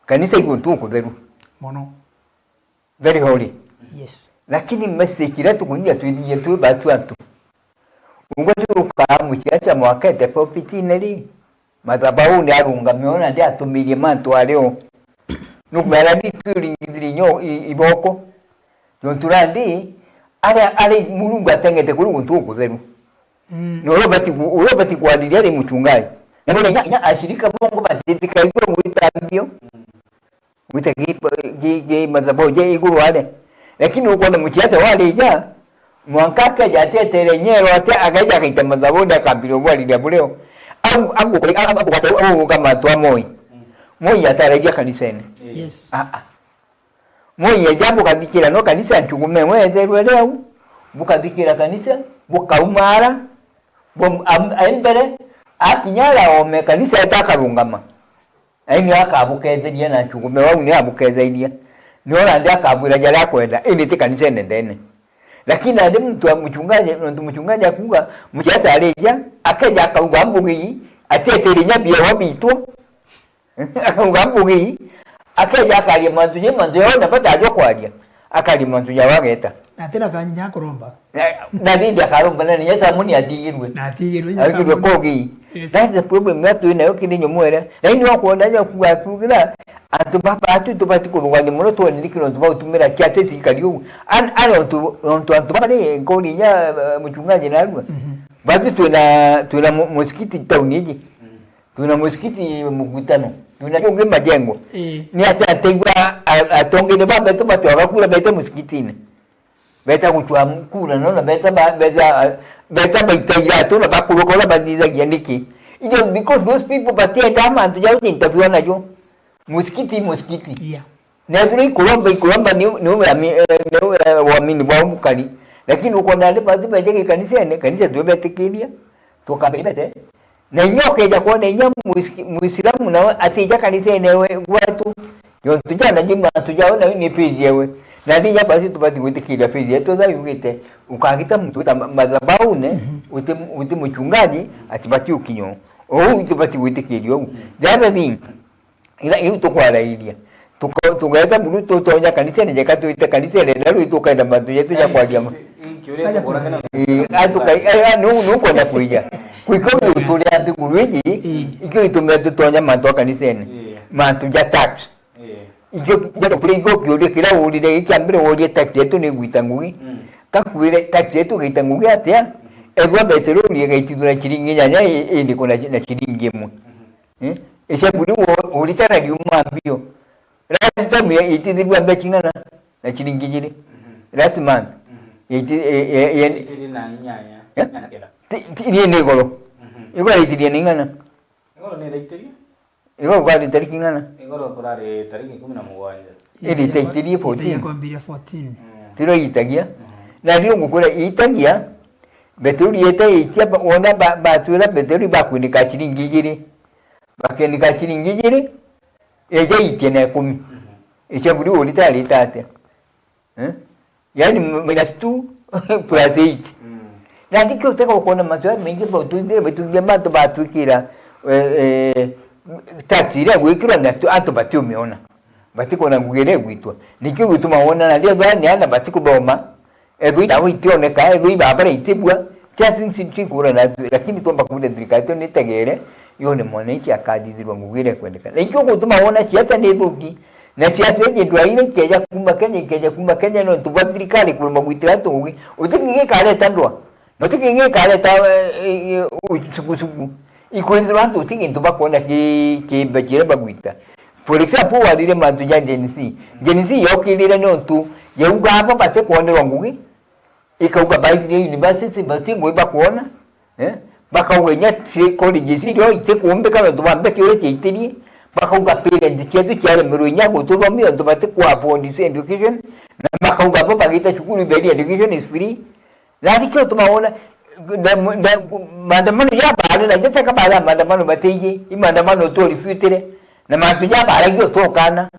kanisa i guntu kutheru. Mono. Very holy. Yes. Lakini message iria tukunyia twithithie twi batu antu. Ungwe turukaa muciaca mwakete pulpitine ri, mathabauni arungame ona ndi atumirie mantu ario. Nukwera ndi turingithirie nyo i-, iboko. Nontu nandi, aria, ari Murungu atengete kuri guntu gukutheru. Mm. Na uria ubati ku-, uria ubati kwariria ari muchungaji. Na bona inya, inya ashirika bongo batitikaigua gwita mbio. Gwita gi, gi, gi mathabauni ja iguru aria. Lakini ukwona muciaca warija, mwanka akeja atetere nyero atia, akeja akaita mathabauni akambiriria kwariria burio. Au, au, au, au, au, au, au, mantu a Moi. Moi ataragia kanisene. Yes. Ah, ah. Mwenyeja bukathikira no kanisa nchugume mwe etherwe riu, bukathikira kanisa, bukaumara, bum-, am-, ai mbere, akinya ara ome kanisa etakarungama. Ai ni akabuketheria na nchugume wau ni abuketheria. Ni ona ndi akabwira jaria akwenda, indi ti kanisa ene ndene. Lakini andi muntu wa muchungaji, nontu muchungaji akuga, muciaca arija, akeja akauga mbugi, ateteri nyambia wabitwo, akauga mbugi, akeja akaria mantu ja, mantu jao na bata ajo kwaria, akaria mantu jao ageta. Na atina kanya ga kuromba. Na, na rindi akaromba, na ninya Samuni atigirwe. Na atigirwe, ninya atigirwe Samuni. Kogi. Yes. That's the problem that we nayo kiri nyomwere. Na ini wakwona ja kuga tugira, antu baba atu tubati kurugania muno twonire kiri nontu bautumira kiate cikari uu. An-, an ontu, ontu antu baba ni nkoni nya, eh, muchungaji narua. Mhm. Batu twina, twina mu-, musikiti town iji. Mm. Twina musikiti Mugutano. Twina jungi majengo. Ii. Ni atia ataigua a-, atongeria ba betu batwaga kura bete musikitine? Beta gucwa kura, nona beta ba-, beta, beta baita iratu na bakuruka uria bathithagia niki? It was because those people batienda mantu ja gutintabiwa najo. Musikiti, musikiti. Yeah. Na ethirwa ikuromba, ikuromba ni, ni uamini, eh, ni, eh, uamini bwao bukari. Lakini ukwona ari batu beje gikanisene, kanisa twibetikiria, tukabibete. Na inya ukeja kwona inya Muisi-, Muislamu nawe atija kanisene ewe gwetu, yontu jana ni mantu jao nawe ni faith yewe. Na ni inya basi tubati gwitikiria faith yetu tha yugite, Ukagita muntu wita ma-, mathabaune, Mhm. uti, uti muchungaji, ati bati ukinyo. Ou itibati gwitikiria ou. The other thing, ira iu tukwarairia, tuka-, tugeeta buru tutonya kanisene, jeka twite kanisene, na riu tukaenda mantu jetu ja kwaria ma- Ii, ai, tuka-, ai, ai, nu-, nukwenda kwija. Kwika uyu turi a nthiguru iji, Ii. ikio gitumire tutonya mantu a kanisene. Ii. Mantu ja tax. Ii. Ikio, ja tokire ikio kiuria kiria urire, kia mbere urie tax yetu ni gwita ngugi. Mm. Kakwire tax yetu gita ngugi atia? Mhm. Ethwa peteroli igaitithua na ciringi inyanya, i-, indi kuna na ciringi imwe. Mhm. Eh? Icia buri wo-, uritana riuma mbio. Last time ya-, itithirua mbeca ing'ana? Na ciringi ijiri. Mhm. Last month. Mhm. Iti-, e-, e-, e-, Itiri na inyanya. Eh? Na kenda. Ti-, ti-, iria ni igoro. Mhm. Igoro itirie ni ing'ana? Igoro ni iraitirie? Igoro kwari tariki ing'ana? Igoro kurari tariki ikumi na mugwanja. Iri itaitirie fourteen. Kwambiria fourteen. Mm. Tiro itagia. Mhm. Na riu ngukura itagia, beturi ita itia ba-, wona ba-, batwira beturi bakwinika ciringi ijiri. Bakenika ciringi ijiri, eja itie na ikumi. Mhm. Icia buri uri tari itate. Eh? Yaani minus two plus eight. Mm. Na ndikio utega ukona mantu jamaingi baututhire, baituthia mantu batwikira, eh, eh, tax iria gwikirwa na tu-, antu batiumiona. Batikona ngugi iria igwitwa. Nikio gituma wona na ndio thani ana batikuthoma. Ethwe itawa itioneka, ethwe ibabara itibua, just nsi-, nsi kura na, lakini twamba kuuria thirikari tu nitegere, yone mwananchi akathithirwa ngugi iria ikwendeka. Na ikio gutuma wona siasa ni thuki, na siasa iji ndwaa iria ikeja kuma Kenya, ikeja kuma Kenya, nontu bwa thirikari kurema gwitira antu ngugi. Uti kingi ikareta ndwaa, na uti kingi ikareta, eh, eh, eh, usukusuku. Ikwithirwa antu uti gintu bakwona ki, ki mbeca iria bagwita. For example, warire mantu ja Gen Z. Gen Z yokirire nontu yauga abo batikwonerwa ngugi, ikauga baithirie university, bati ngugi bakwona, eh? Bakauga inya ci-, colleges irio itikumbika nontu bwa mbeca iria ciaitirie, bakauga parents cietu ciaremerwe inya gututhomia nontu batiku afford education, na bakauga abo bagita cukuru very education is free. Na nikio utuma wona, na, na, maandamano ya baada, na jete kama ya maandamano mateiji, i maandamano uturifutire, na mantu ja baada gio tukana,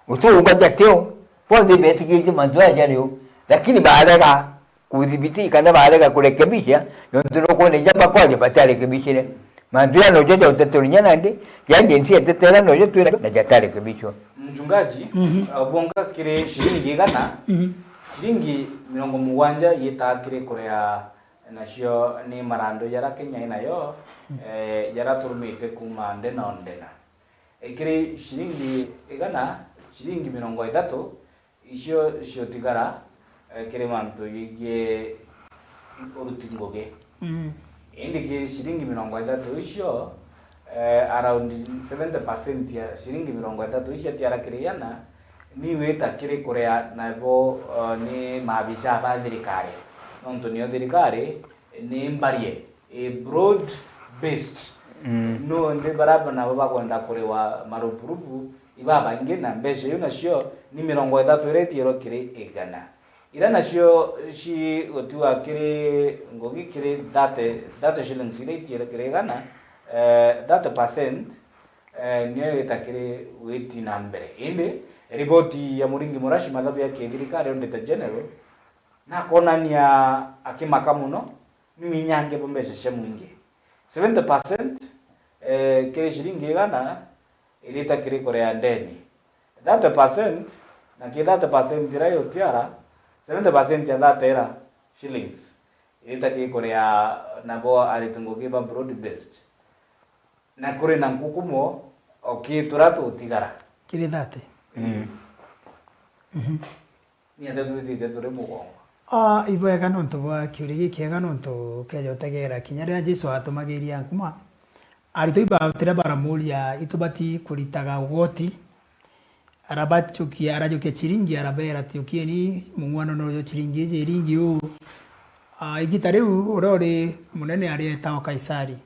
utuuga jateo, bonthe betigirite mantu aya jario, lakini barega kuthibiti kana barega kurekebisha, nontu nukwona jaba kwaja batarekebishire. Mantu ya nojo ja utetero nya nandi, ya Gen Z etetera nojo twira na jatarekebishwa. Mchungaji, Mhm. uh, bonga kiri shilingi igana, Mhm. shilingi mirongo mugwanja yita kiri kuria nacio ni marandu jara Kenya inayo, Mm. eh, jara turumite kuma ndena o ndena. Eh, kiri shilingi igana, shilingi mirongo ithatu, icio ciotigara, eh, kiri mantu jigii uruti ngugi. Mm. Indi kiri shilingi mirongo ithatu icio, eh, around seventy percent ya shilingi mirongo ithatu icio atiara kiri igana, ni wita kiri kuria nabo, eh, ni maabisa ba thirikari. Nontu nio thirikari ni mbarie, i broad based. Mm. Nontu baria nabo bakwenda kuriwa marupurupu, ibabaingi, na mbeca iu nacio ni mirongo ithatu iria itiirwe kiri igana. Iria nacio ci gutiwa kiri ngugi kiri thirty, thirty shillings iria itiirwe kiri igana, eh, thirty percent, eh, nio ita kiri witi na mbere. Indi riboti ya Muringi Murashi, mathabu ya kithirikari, Auditor General, nakonania akimaka mono, ni winyange bwa mbeca cia mwingi. Seventy percent, eh, kiri shilingi igana, irita kiri kuria ndeni. Thirty percent, na ki thirty percent iria yutiara, seventy percent ya thirty ira shillings, irita kiri kuria nabo ariti ngugi ba broad based. Na kuri na nkukumo o ki turia tutigara. Kiri thirty. Mm. Mhm. Ni atia twitite turi mugongo? Ah, ibwega nontu bwa kiuria gikiega, nontu ukeja utegera kinya riria Jesu atumagiria nkuma, aritwa ibautire baramuria, "Itubati kuritaga ugoti?" Arabachukia, arajukia chiringi, arabera, "Tiukieni mung'uano nojo chiringi iji, iringi uu." Ah, igita riu uria uri munene ari etagwa Kaisari.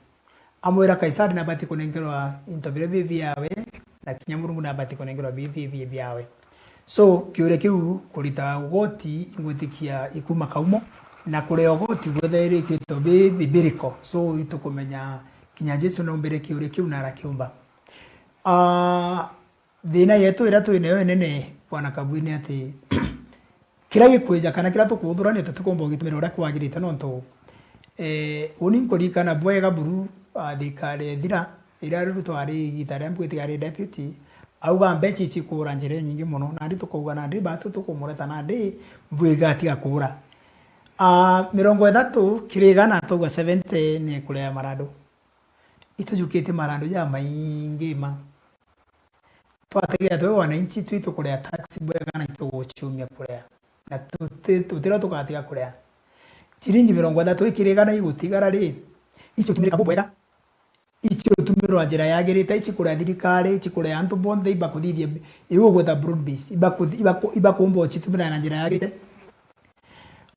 Amwira Kaisari nabati kunenkerwa into biria bi biawe, na kinya Murungu nabati kunenkerwa bi bi bi biawe. So, kiuria kiu kurita ugoti, ingwitikia ikuma kaumo, na kuria ugoti gwethairikitwe bi biblical. So, itukumenya kinya Jesu naumbire kiuria kiu na arakiumba. Ah, thina yetu iria twi nayo inene, Bwana Kabui, ni ati Kiria gikwija kana kiria tukuthurania tutikumba ugitumira uria kwagirite, nontu, eh, uni nkuririkana bwega buru, ah, thirikari ethira, iria riu twari igita ria Mbwiti ari deputy, auga mbeca ici kuura njira inyingi mono, nandi tukauga nandi batu tukumureta nandi mbwi igatiga kuura. Ah, mirongo ithatu kiri igana, twauga seventy ni kuria marandu. Itujukitie marandu jamaingi ma. Twategera twi wananchi twi tukuria tax bwega na ituguciumia kuria. Na tuti-, tutira tugatiga kuria. Ciringi mirongo ithatu ikiri igana igutigara ri, icio tumirika bubwega. Icio tumirwa njira yagirite, ici kuria thirikari, ici kuria antu bonthe ibakuthithia, iu ugwita broad base, ibakuthi-, ibaku-, ibakumba ucitumira na njira yagirite.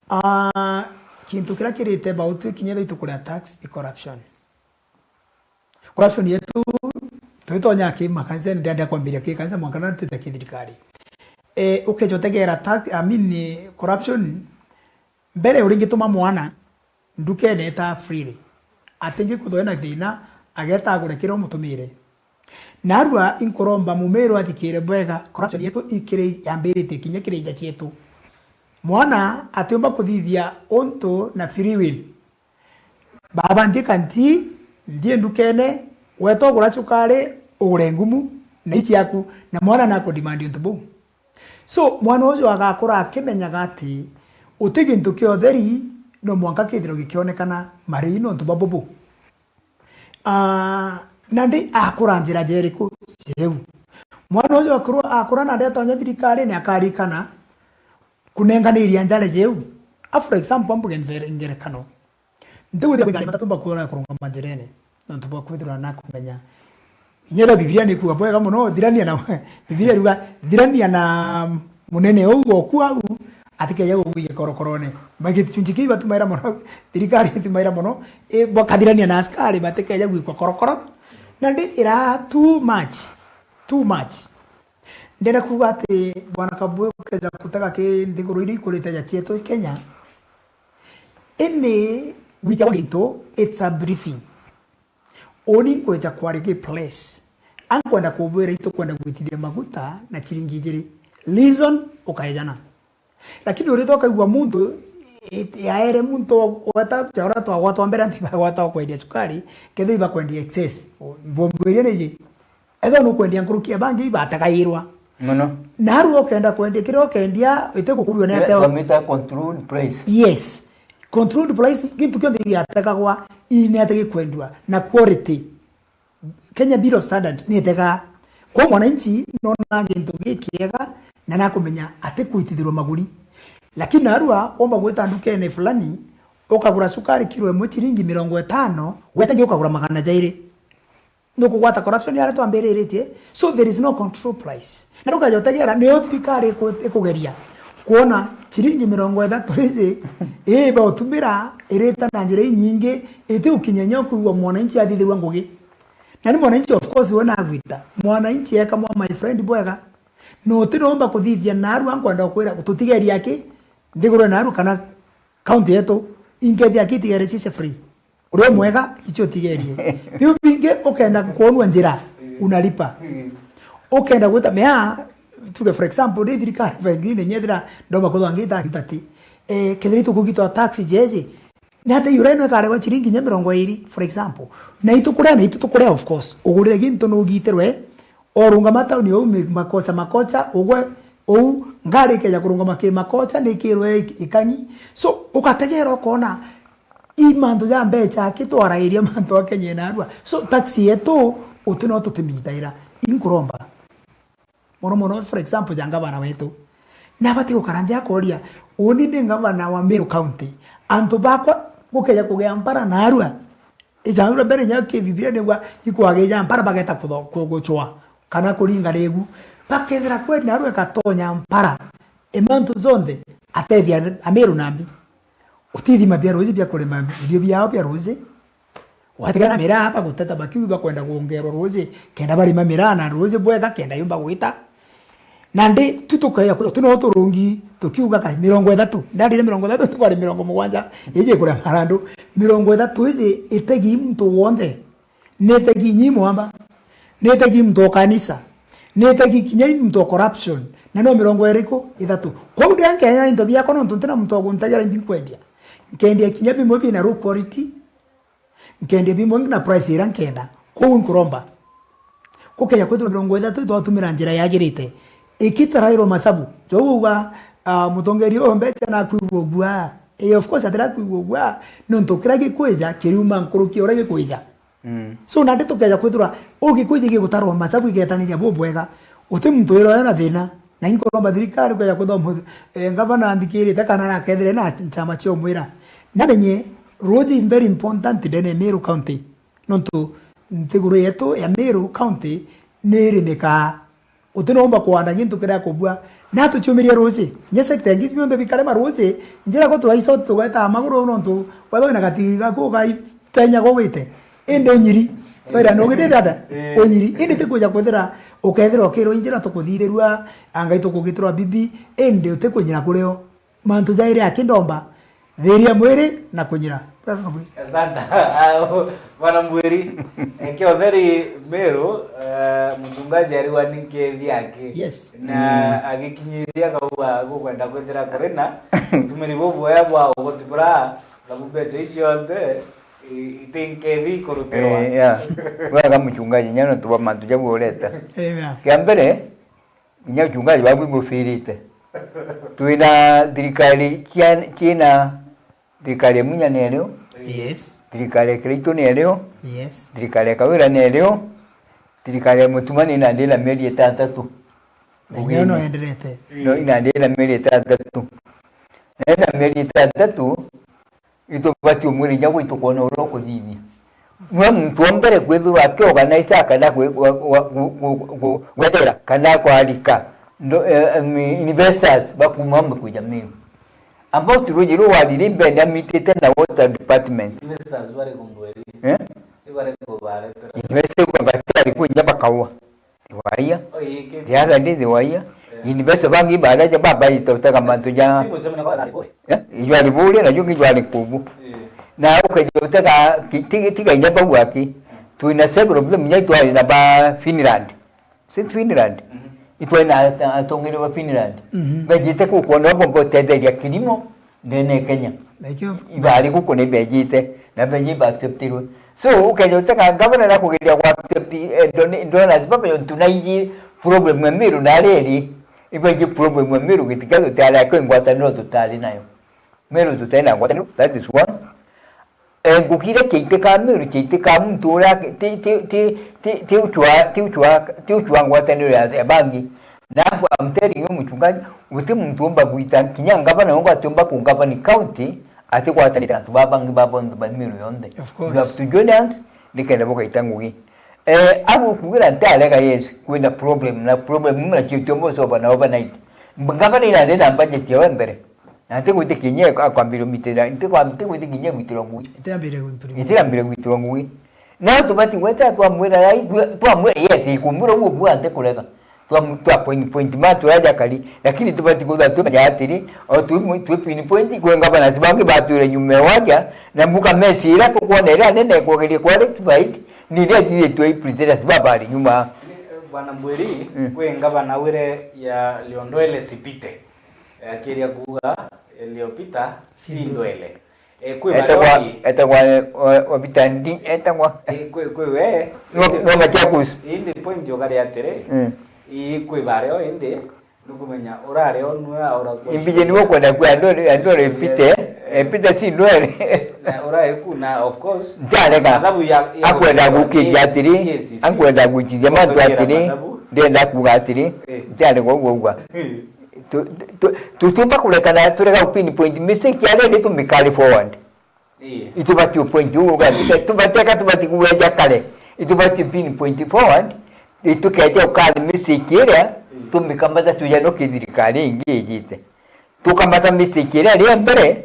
Ah, kintu kiria kirite bautu ikinya ithatu kuria tax i corruption. Corruption yetu, twitonya ki makanisani, ndenda kwambiria ki kanisa mwanka na twite ki thirikari. Eh, ukeja utegera tax, I mean, corruption, mbere uringituma mwana ndukene eta freely. Atingi kuthwe na thina, ageta agure kiria umutumire. Narua inkuromba mumero athikire bwega, corruption yetu ikiri yambirite kinya kiri nja cietu. Mwana atiumba kuthithia untu na free will. Baba, nthie kanti, nthie ndukene, weta ugura cukari, ugure ngumu, na ici yaku, na mwana nakudimandi untu buu. So, mwana ucio agakura akimenyaga ati uti gintu kia utheri no mwanka kithirwe gikionekana marii nontu bwa bubu. Ah, nandi akura njira jeriku? Jeu. Mwana ucio akura, akura nandi atonya thirikarine akarikana kunenganiria njara jeu. A, for example, mbuge ngerekano. Ntigwithia kwina ngari matatu mbakuona kurungama njirene, nontu bwa kwithirwa nakumenya. Inya ethirwa Bibilia nikuuga bwega mono, thirania na, Bibilia iruga, "Thirania na munene uu oku au, atikeja gugwika korokorone." Ma gicunji kiu batumaira mono, thirikari itumaira mono, i, bakathirania na askari batikeja gwikwa korokoro. Nandi ira too much, too much. Ndenda kuuga ati Bwana Kabwe ukeja kutega ki nthiguru iria ikurite ja cietu Kenya, ini gwitia gwa gintu, it's a briefing. Uni nkweja kwari ki place. Ankwenda kubwira itukwenda gwitithia maguta na ciringi ijiri. Reason ukayejana. Lakini uritha ukaigua muntu, it-, yaere muntu gwata, chaura twagwatwa mbere antu ibagwata kwendia cukari, kethira ibakwendia excess. Mbombuirie niji. Ethwa nukwendia nkuruki ya bangi ibatagairwa. Mono. Narua ukenda kwendia kiria ukendia, itigukurua ni Kira ateo. Bamita controlled price. Yes. Controlled price, gintu kionthe giategagwa, ii ni ate gikwendua, na quality. Kenya Bureau of Standard ni itega. Kwa mwananchi, nona gintu gikiega, na nakumenya ati kuitithirwa maguri. Lakini narua, womba gwita ndukene fulani, ukagura sukari kilo imwe ciringi mirongo itano, wete ngi ukagura magana jairi. Nukugwata corruption yaria twambiriritie. So there is no control price. Na tukaja utegera, niyo thirikari iku-, ikugeria kwona ciringi mirongo ithatu iji, ii, bautumira, irita na njira inyingi, iti ukinyenya kwigua mwananchi athithirwa ngugi. Na ni mwananchi, of course, we nagwita. Mwananchi eka mwa my friend bwega. No uti nomba kuthithia narua, nkwenda ukwira, tutigeria ki? Nthiguru naru kana county yetu, inkethia ki itigere cice free? Uria mwega, icio utigerie. Biu bingi ukenda kwonua njira, unalipa. Ukenda gwita mea, tuge for example, ndi thirikari pengine nyethira ndoma kuthwa ngita thirty. Eh, kethira itukugitwa tax jeje, ni ate yura ino ikaregwa ciringi nya mirongo iri, for example. Na itukurea, na itu tukurea, of course. Ugurire gintu nugitirwe, orungama tauni ou mi-, makocha, makocha, ugwe ou, ngari ikeja kurungama ki makocha, nikirwe ik-, ikanyi. So, ugategera ukona, i mantu ja mbecha aki twarairia mantu a Kenya narua. So, taxi yetu, uti no tutimitaira. Inkuromba. Mono mono, for example, ja ngavana wetu. Nabati gukara nthi akoria, uni ndi ngavana wa Meru County. Antu bakwa gukeja kugea mpara narua. Ija narua mbere nya ki Bibilia nigua ikwagija mpara bageta kutho-, ku-, gucwa. Kana kuringa rigu. Bakethira kweli narua ikatonya mpara. Imantu zonthe atethia Ameru nambi. Utithima bia ruuji bia kurima irio biao bia ruuji. Watigana miraa baguteta bakiuga bakwenda kuongerwa ruuji, kenda barima miraa na ruuji bwega, kenda yumba gwita. Nandi tu tukaia kuja, tu no turungi, tukiuga kai mirongo ithatu. Ndarire mirongo ithatu, tukwari mirongo mugwanja, iji kuria marandu. Mirongo ithatu iji itegi muntu wonthe. Nitegi nyi mwamba. Nitegi muntu o kanisa. Nitegi kinya i muntu o corruption, na no mirongo iriku? Ithatu. Kwou ndia nkenya into biakwa nontu ntina muntu o guntegera imbi nkwendia. Nkendia kinya bimwe bina low quality, nkendia bimwe na price iria nkenda. Kwou nkuromba, gukeja kwithirwa mirongo ithatu twatumira njira yagirite, ikitarairwa masabu. Jou uga, ah, mutongeria uyu mbeca nakwigua uguaa. Eh, of course, atirakwigua uguaa, nontu kiria gikwija kiriuma nkuruki ya uria gikwija. Mm. So, nandi tukeja kwithirwa ugikwiji gigutarwa masabu igetaniria bubwega, uti muntu wira uyo na thina. Na inkuromba thirikari ukeja kwithirwa mu-, eh, ngavana anthikirite kana arakethire na nchama cia umwira. Namenye, ruuji is very important ndene ya Meru County. Nontu nthiguru yetu ya Meru County ni irimikaa. Uti no umba kuanda gintu kiria kubua. Na tuciumirie ruuji. Nye sector ingi bionthe bikarema ruuji. Njira ko twaicoti tugweta maguru nontu wethwa wina gatigiri gaku ugaipenya gugwite. Indi unyiri. Twira no gitite ata? Eh. Unyiri. Indi ti kwija kwithira ukethirwa ukirwa injira tukuthirirua, angai tukugitirwa bibi. Indi uti kunyira kurio. Mantu jairi aki ndomba, thiria mwiri na kunyira. Bwega kabui. Asante. Ah, Bwana Mbwiri, eh, Kiotheri Meru, eh, mchungaji ariwa ni nkethi yake. Yes. Na agikinyiria kauga gukwenda kwithira kuri na utumiri bubwega bwa ugoti bura, na bu mbeca icio nthe, i-, iti nkethi ikurutirwa. Eh, yeah. Bwega mchungaji, nyano tuba mantu jabu ureta. Amen. Kia mbere, Kinya uchungaji babu ibufirite. Twina thirikari cia-, ciina thirikari ya Munya ni erio, Yes. thirikari ya Kiraitu ni erio, Yes. thirikari ya Kawira ni erio, thirikari ya Mutuma ni nandi ina mieri itantatu. Na nyo no enderete. No, ina nandi ina mieri itantatu. Na ina mieri itantatu, Itubati umwira inya gwitu kwona uria ukuthithia. Nwe muntu wa mbere kwithirwa akiorganize kana gwe-, gwe-, gwe-, gwe-, gwe-, gwe-, gwetera kana kwarika ndo-, eh, em, investors bakuma amwe kwija Meru. Ambao ti ruuji ruu warire mbene amitite na water department. Investors bari kumbweri. Eh? Ni bari kubaretera. Investors kwa batari kunya bakaua. They were here. Oh, ii, the other day they were here. Yeah. University bangi baraja baba itotega mantu ja. Timucemania kwa nani boy? Eh? Ijwari bure na jungi jwari kubu. Yeah. Na ukaja utega ki-, ti-, tiga inya bau aki. Twina several of them inya itwari na ba Finland. Since Finland. Mhm. Itwari na at-, atongere ba Finland. Mhm. Bejite kukwona bombo tetheria kilimo. Ndene Kenya. Like you. Ibari guku ni bejite, na beji ba acceptirwe. So, ukeja uteka gavana na kugeria gwa accept, eh, ndone, ndona ati baba yo ntunaiji problem ya Meru na reri, ibeji problem ya Meru gitika tutari ako ingwataniro tutari nayo. Meru tutari na ngwataniro, that is one. Eh, ngugi iria ciaitika Meru, ciaitika muntu uria ti, ti, ti, ti, ti ucwa, ti ucwa, ti ucwa ngwataniro ya, ya bangi. Na I'm telling you, mchungaji, guti muntu umba gwita, kinya ngavana ungu atiumba kungavani county, atigwatanite antu ba bangi ba bonthe ba Meru yonthe. Of course. You have to join hands, nikenda bugaita ngugi. Eh, abu kugira ntarega, yes, kwina problem, na problem imwe na cio tiumba solve na overnight. Ngavana ina nde na budget ya mbere. Na ntigwitikia inya akwambire umitira, ntigwa-, ntigwitikia inya gwitirwa ngugi. Itiambire ku improve. Itiambire gwitirwa ngugi. Na tubati gweta twamwira, rai, twa-, twamwira, yes, ikumbura uguo bwa nte kurega. Twa, twa point, point ma turaja kari, lakini tubati kutha tumenya atiri, o tu, tu pin point, kwe ngavana bangi batwire nyuma ya waja, na mbuka mesi ira tukwona ira nene kwageria kwa rectified, ni ria tithitwe i presenters babari nyuma. Bwana Mbwiri, Mm. kwe ngavana wire ya Liondwele Sipite. Akiria kuuga, Eliopita, si ndwele. Eh, kwi Etagwa, baria etagwa, eh, Obita ndi, etagwa. Eh, kwi, kwi we. No, no Machakos. Indi point ukari atiri, Mm. ii kwi baria o indi, nukumenya urari o nwe aura kwa Imbije niwe kwenda kwa andore, andore Pite, eh, Pite si ndwele. Na ura iku na, of course, Ntarega. mathabu ya, ya Akwenda ya gukiria yes, atiri, yes, yes. Akwenda gukiria mantu Kutongeria atiri, mathabu. Ndenda kuuga atiri, Eh. Ntarega uguo uguo. Eh. Tu, tu, tu, tutiumba kurekana, turega u pinpoint mistake ya riri, tu carry forward. Ii. Itubati u point u uga, tubateka tubati kuweja kare. Itubati u pinpoint forward, itukeja u carry mistake iria, Mm. tumikamata tuja no kithirikari ingi ijite. Tukamata mistake iria iri mbere,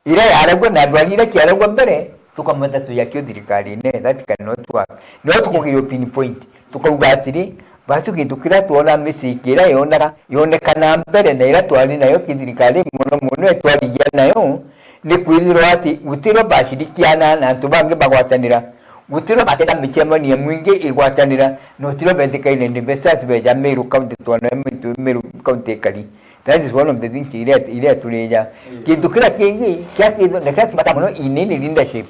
Iria yaragua na ndwari iria ciaragua mbere, tukamata tujakio thirikarine, that cannot work. No tukugiria pinpoint, tukauga atiri, basi gintu kiria twona mistake iria yonaga, yonekana mbere na iria twari nayo kithirikari muno muno itwarigia nayo, ni kwithirwa ati gutirio bashirikiana na antu bangi bagwatanira. Gutiro batega micemanio mwingi igwatanira, no tiro betikaine investors beja Meru County, twana mitu Meru County ikari. That is one of the things iria, iria turija. Mm. Kintu kiria kingi kia kitho na kia kibata muno, you need leadership,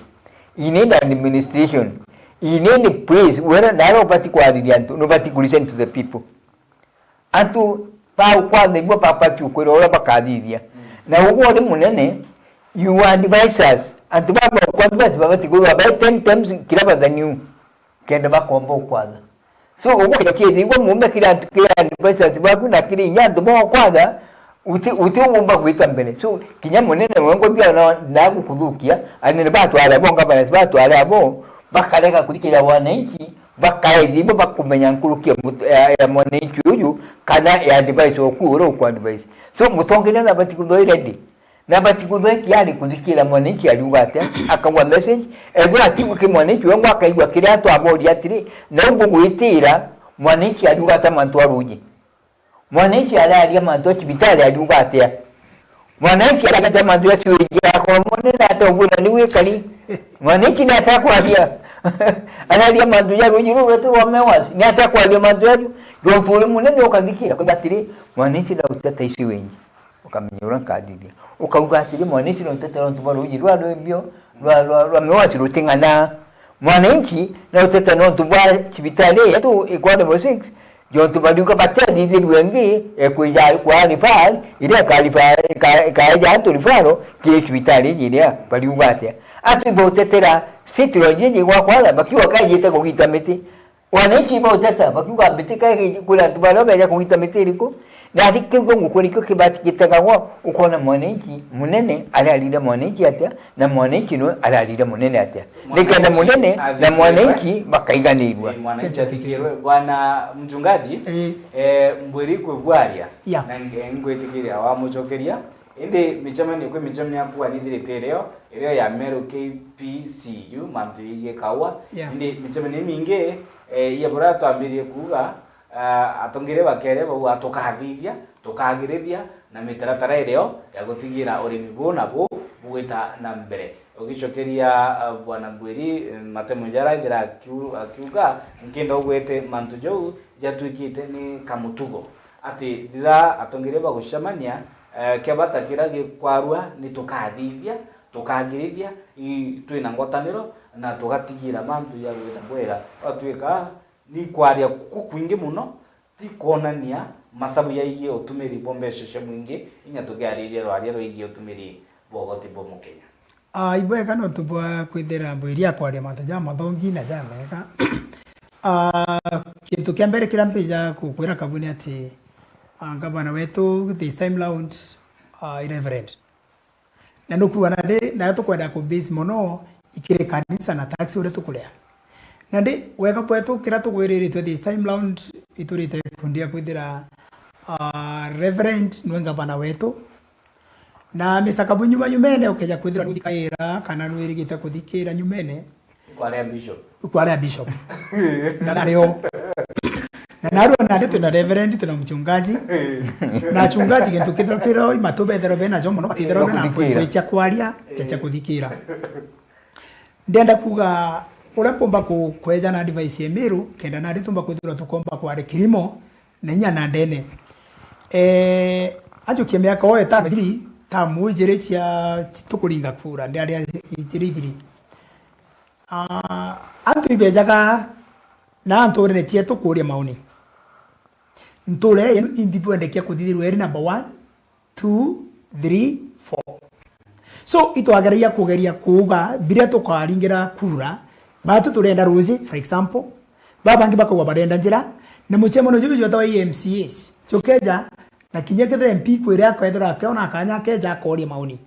you need administration, you need praise. Wera naro ubati kwariria antu, nubati ku listen to the people. Antu bagukwatha ibo babati ukwira uria bakathithia. Mm. Na ugwe uri munene, you advise us. Antu baba ukwatha bati babati kwithirwa bai ten times greater than you, kenda bakomba ukwatha. So, ugwe kira kithi, igwe muume kiri antu, kiri advisors baku na kiri inya antu bagukwatha, uti, uti ugumba gwita mbere. So, kinya munene wengwa bia na, na gukuthukia, anene batware abo, governors batware abo, bakarega kuthikira wananchi, bakaethi ibo bakumenya nkuruki ya mut-, ya, ya mwananchi uyu, kana ya advice oku uria uku advice. So, mutongeria nabati kuthoi ready. Nabati kuthoi tayari kuthikira mwananchi ariuga atia, akagwa message, ethira atigwe ki mwananchi, wengwa akaigua kiria atwaboria atiri, na ugwe gwitira, mwananchi ariuga atia mantu a ruji. Mwananchi araria mantu a cibitari ariuga atia? Mwananchi araria atia mantu ya sewage yakwa munene atia uguo na ni wikari? Mwananchi ni atia kwaria? Araria mantu ja ruji ruru rwetu rwa Mewas, ni atia kwaria mantu jaju? Jontu uri munene ukathikira, ukauga atiri, mwananchi na uteta ici wingi. Ukamenya uria nkathithia. Ukauga atiri, mwananchi na uteta nontu bwa ruji rwa rwebio, rwa, rwa, rwa Mewas ruting'ana. Mwananchi na uteta nontu bwa cibitari yetu ikwa level six, jontu bariuga batiathithirue ingi, ekwija kwa referral, iria ika refer-, ika-, ikaeja antu referral kiri cibitari iji iria bariuga atia. Antu ibautetera City Lodge iji gwakwara, bakiuga kaijite kugita miti. Wananchi bauteta, bakiuga miti kaiji, kwina antu baria beja kugita miti iriku? Na ari kiu ngukwira nikio kibati gitegagwa, ukona mwananchi munene ararire mwananchi atia, na mwananchi nwe ararire munene atia. Nikenda munene na mwananchi bakaiganirua. Eh, mwananchi athikirwe. Bwana mchungaji, eh, eh, mbwiri kwibwaria, yeah, na ng-, ngwitikiria wamucokeria. Indi micemanio, kwi micemanio ya kuganithirite irio, irio ya Meru K P C U, mantu yegii kaua. Yeah. Indi micemanio imingi, eh, ya buria twambirie kuuga, ah, atongeria bakere bauga tukathithia, tukagirithia na mitaratara irio ya gutigira urimi buu na buu bugwita na mbere. Ugicokeria, ah, Bwana Mbwiri, eh, matemo jara aithira akiu-, akiuga, nkenda ugwete mantu jau jatwikite ni kamutugo. Ati riria atongeria bagucemania, eh, kia bata kiria gikwarua ni tukathithia, tukagirithia, i, twina ngwataniro na tugatigira mantu jagwita bwega. Gwatwika ni kwaria kuku kwingi muno, ti kwonania masabu jaigie utumiri bwa mbeca cia mwingi, inya tukiariria rwaria rwigie utumiri bwa ugoti bwa Mukenya. Ah, ibwega nontu bwa kwithira mbwiri akwaria mantu jamathongi na jamega. Ah, kintu kia mbere kiria mbija kukwira Kabu ni ati, ah, ngavana wetu this time round, ah, i Reverend. Na nukuga nandi, nayo tukwenda ku base mono ikiri kanisa na tax uria tukuria. Nandi, wega bwetu kiria tugwiriritwe this time round, iturite ikundi ya kwithira, ah, Reverend nwe ngavana wetu. Na Mister Kabu nyuma nyumene ukeja kwithirwa nuthikaira kana nwirigite kuthikira nyumene. Kwaria bishop. Kwaria bishop. Na nario. Na narua nandi twina reverend, twina mchungaji. Na achungaji gintu kithirwa kiro imatu bethirwa bena jo mono, batithirwa bena kwicha kwaria, chacha kuthikira. Ndenda kuga uria mpomba ku-, kweja na advice ya Meru, kenda nandi tumba kwithirwa tukomba kwari kirimo, na inya na ndene. Eh, ajukia miaka o itano ithiri, tamu ijiri cia, tukuringa kura, ndiaria ijiri ithiri. Ah, antu ibejaga na nturene cietu kuria maoni. Nture yenu imbi bwendekia kuthithirwa iri number one, two, three, four. So, itwageragia kugeria kuuga, biria tukaringira kura, batu turenda ruji, for example, babangi bakauga barenda njira, na mucemano juju jwetagwa M C As, jukeja, na kinya kethira M P kwire akethira akeona akanya akeja akoria maoni.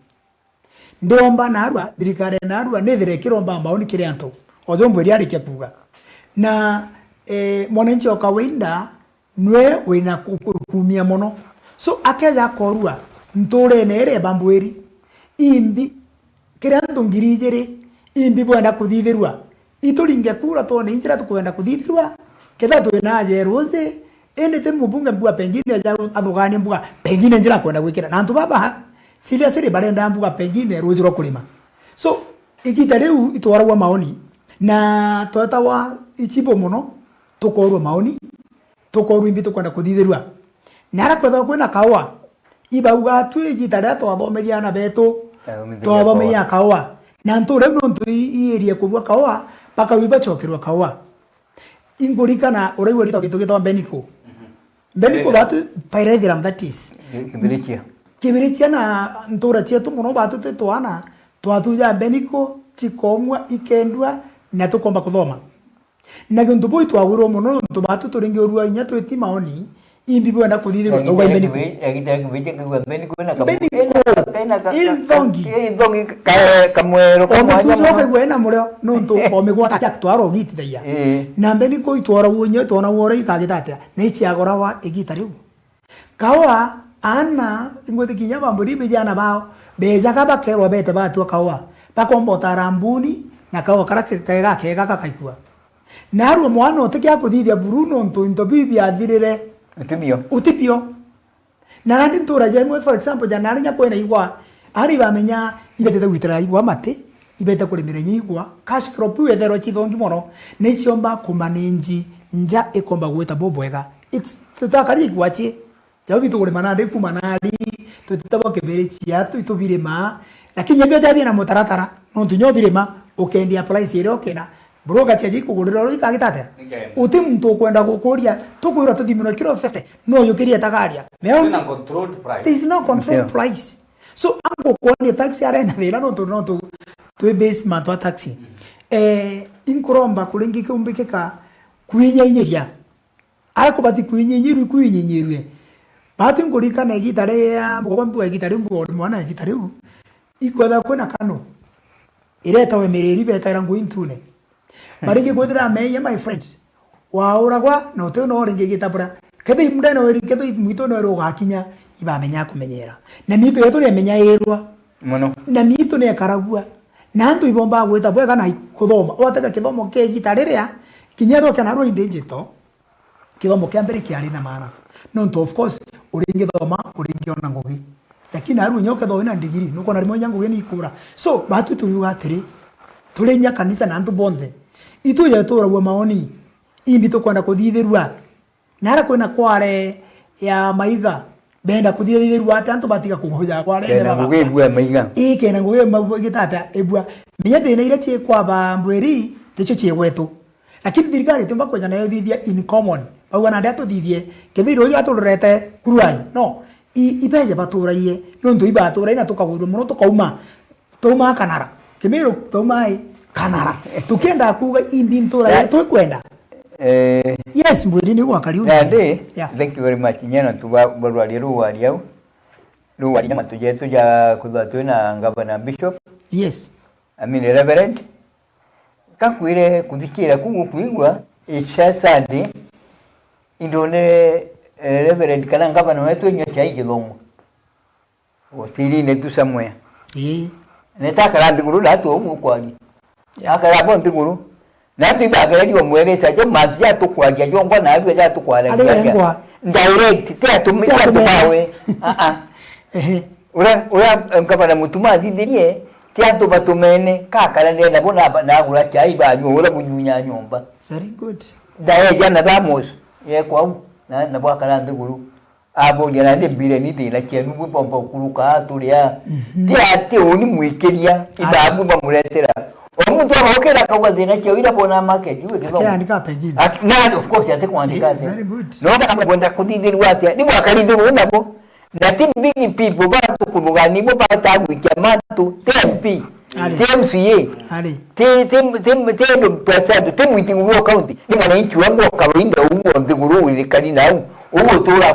Ndiomba narua, thirikari ya narua, nithire ikiromba maoni kiri antu. Ojo mbwiri arikia kuuga. Na, eh, mwananchi o kawaida, nwe wina ku-, ku-, kuumia mono. So, akeja akorua, nturene iria ibambwiri, imbi, kiri antu ngiri ijiri, imbi bwenda kuthithirua. Ituringe kura twone injira tukwenda kuthithirua, ketha twina ajerusi, indi ti mubunge mbuga pengine aja athuganie mbuga pengine njira kwenda gwikira. Na antu baba, seriously barenda mbuga pengine ruji rwa kurima. So, igita riu itwaragwa maoni, Na twetawa ichibo mono, tukorua maoni, tukorua imbi tukwenda kuthithirua. Na ara kwethagwa kwina kaua, ibauga tu igita riria twathomeria ana betu, twathomeria kaua. Na ntu riu nontu i-, iirie kubua kaua, bakauga ibacokerua kaua. Inkurikana uraigua ritwa gitu gitwa Beniko. Beniko batu Pyrethrum, that is. Kibirichia. Kibirichia na ntura cietu mono batu twi twana, twatuja Beniko, cikomua, ikendua, na tukomba kuthoma. Na giuntu buu itwagwirwe mono nontu batu turingi urua inya twiti maoni, imbi bwenda kuthithirwa tauga Beniko. Beniko. Inthongi. Inthongi kamwero kamwanya mono. Omutujo kaigua ena murio nontu omigwata kia twaro gitithagia. Ii. Na Beniko itwara uonye twona wore ikagita atia. Na ichiagora wa igita riu. Kaua, ana, ingwiti kinya bamburi bijana bao, bejaga bakerwa bete batua kaua, bakomba utara mbuni, na kaua kara ke-, kega kega gakaigua. Narua mwana utikia kuthithia buru nontu into biu biathirire. Utibio. Utibio. Na nandi ntura jemwe, for example, jana ari nya kwina igwa, ari bamenya ibetete gwitira igwa mati, ibete kurimira inya igwa, cash crop iu etherwa chithongi mono, ni chiomba kumanage nja ikomba gwita bubwega. It's, tutakari igwa chi. Jau bitu kurima nandi kuma nari, tutitabo kibiri chiatu itubirima, lakini nyambia jabia na mutaratara, nontu nyo birima, ukendia price iria ukena, broker chia jikugurira ro ikagita atia? Uti muntu ukwenda gukuria, tukwirwa tuthimiro kiro fifty, no yukirie tagaria. Meo. There is no controlled price. So, angu kuonia taxi arena thina nontu, nontu twi base mantu a taxi. Eh, inkuromba kuringi kiumbikika kwinyainyiria. Ariko bati kwinyinyirwe, kwinyinyirwe. Batu nkurikana igita ria mbugo mbuga igita riu mbugo mwana igita riu. Ikwetha kwina kano. Iretawe miriri bekaira ngui ntune. Baringi kwithira meia, my friend. Wauragwa na utiu no ringi gitabura. Ketho imundene weri, ketho mwitu no ero ugakinya, ibamenya kumenyera. Na mitu yetu riamenyairwa. Mono. Na mitu nekaragua. Na antu ibomba gwita bwega na kuthoma. Wateka kithomo kia igita riria, kinya thokana rwa indijito. Kithomo kia mbere kiari na maana. Nontu of course, uringithoma, uringiona ngugi. Lakini aru nyo ketho wina ndigiri, nukona rimwe inya ngugi ni ikura. So, batu turiuga atiri, turi inya kanisa na antu bonthe. Itu ya turagua maoni, imbi tukwenda kuthithirua. Nara kwina kware ya maiga, benda kuthithirua ati antu batiga kunguja kware. Kena ngugi ibua maiga. Ii, kena ngugi ibua gitata ibua. Menya thina iria ciikwa ba mbwiri, ticio ciigwetu. Lakini thirikari itiumba kweja nayo thithia in common. Bauga nandi atuthithie, kethira uyu atururete kuruai. No, i-, ibeje baturaie, nontu ibaturaie na tukagwirua mono tukauma. Twauma Kanara. Kimiru twauma i Kanara. Tukienda kuuga indi ntura yetu ikwenda. Eh. Yes, mbwiri ni gwakari. Yeah, unye. Yeah. Thank you very much. Nyena tu ba-, barwaria ruwaria au. Ruwaria mantu jetu ja kuthwa twina Governor Bishop. Yes. I mean, Reverend. Kakwire kuthikira kugu kuigua, it's so sad. Indone, eh, Reverend kana Governor wetu inywa chai kithomo. Hotelini tu somewhere. Ii. Netakara nthiguru na atu umu kwari. Yeah. Akara bo nthiguru. Na atu ibagereria omwerete ajo mantu ja tukwaria jongwa na arua ja tukwaragia. Ari wengwa. Direct, ti atumi-, ti atumawe. Ah, ah. Ehe. Ura, ura, eh, ngavana Mutuma athithirie, ti antu batumene, kakara nenda bo na ba-, na agura chai banyua, ura bunyunya nyomba. Very good. Ndaeja na thermos, ye kwau, na, na bwakara nthiguru. Aboria, "Nandi mbire ni thina cienu bubomba ukuruka aturia?" Mhm. Ti ati uni mwikiria, ibabu bamuretera. O muntu agokira akauga thina ciao ira bona market, iwe kithomo. Akiandika pengine. At-, na of course, ati kwandika ati. Very good. No kana kwenda kuthithirwa atia? Ni mwakari nthiguru nabo. Na ti big people batu kuthugani bo bata gwikia matu, ti M P, ari, ti M C A, ari, ti, ti, ti, ti andu pesa andu, ti mwiti wa county, ni mwananchi wangu wa kawaida uguo nthiguru wirikani nau, uguo tura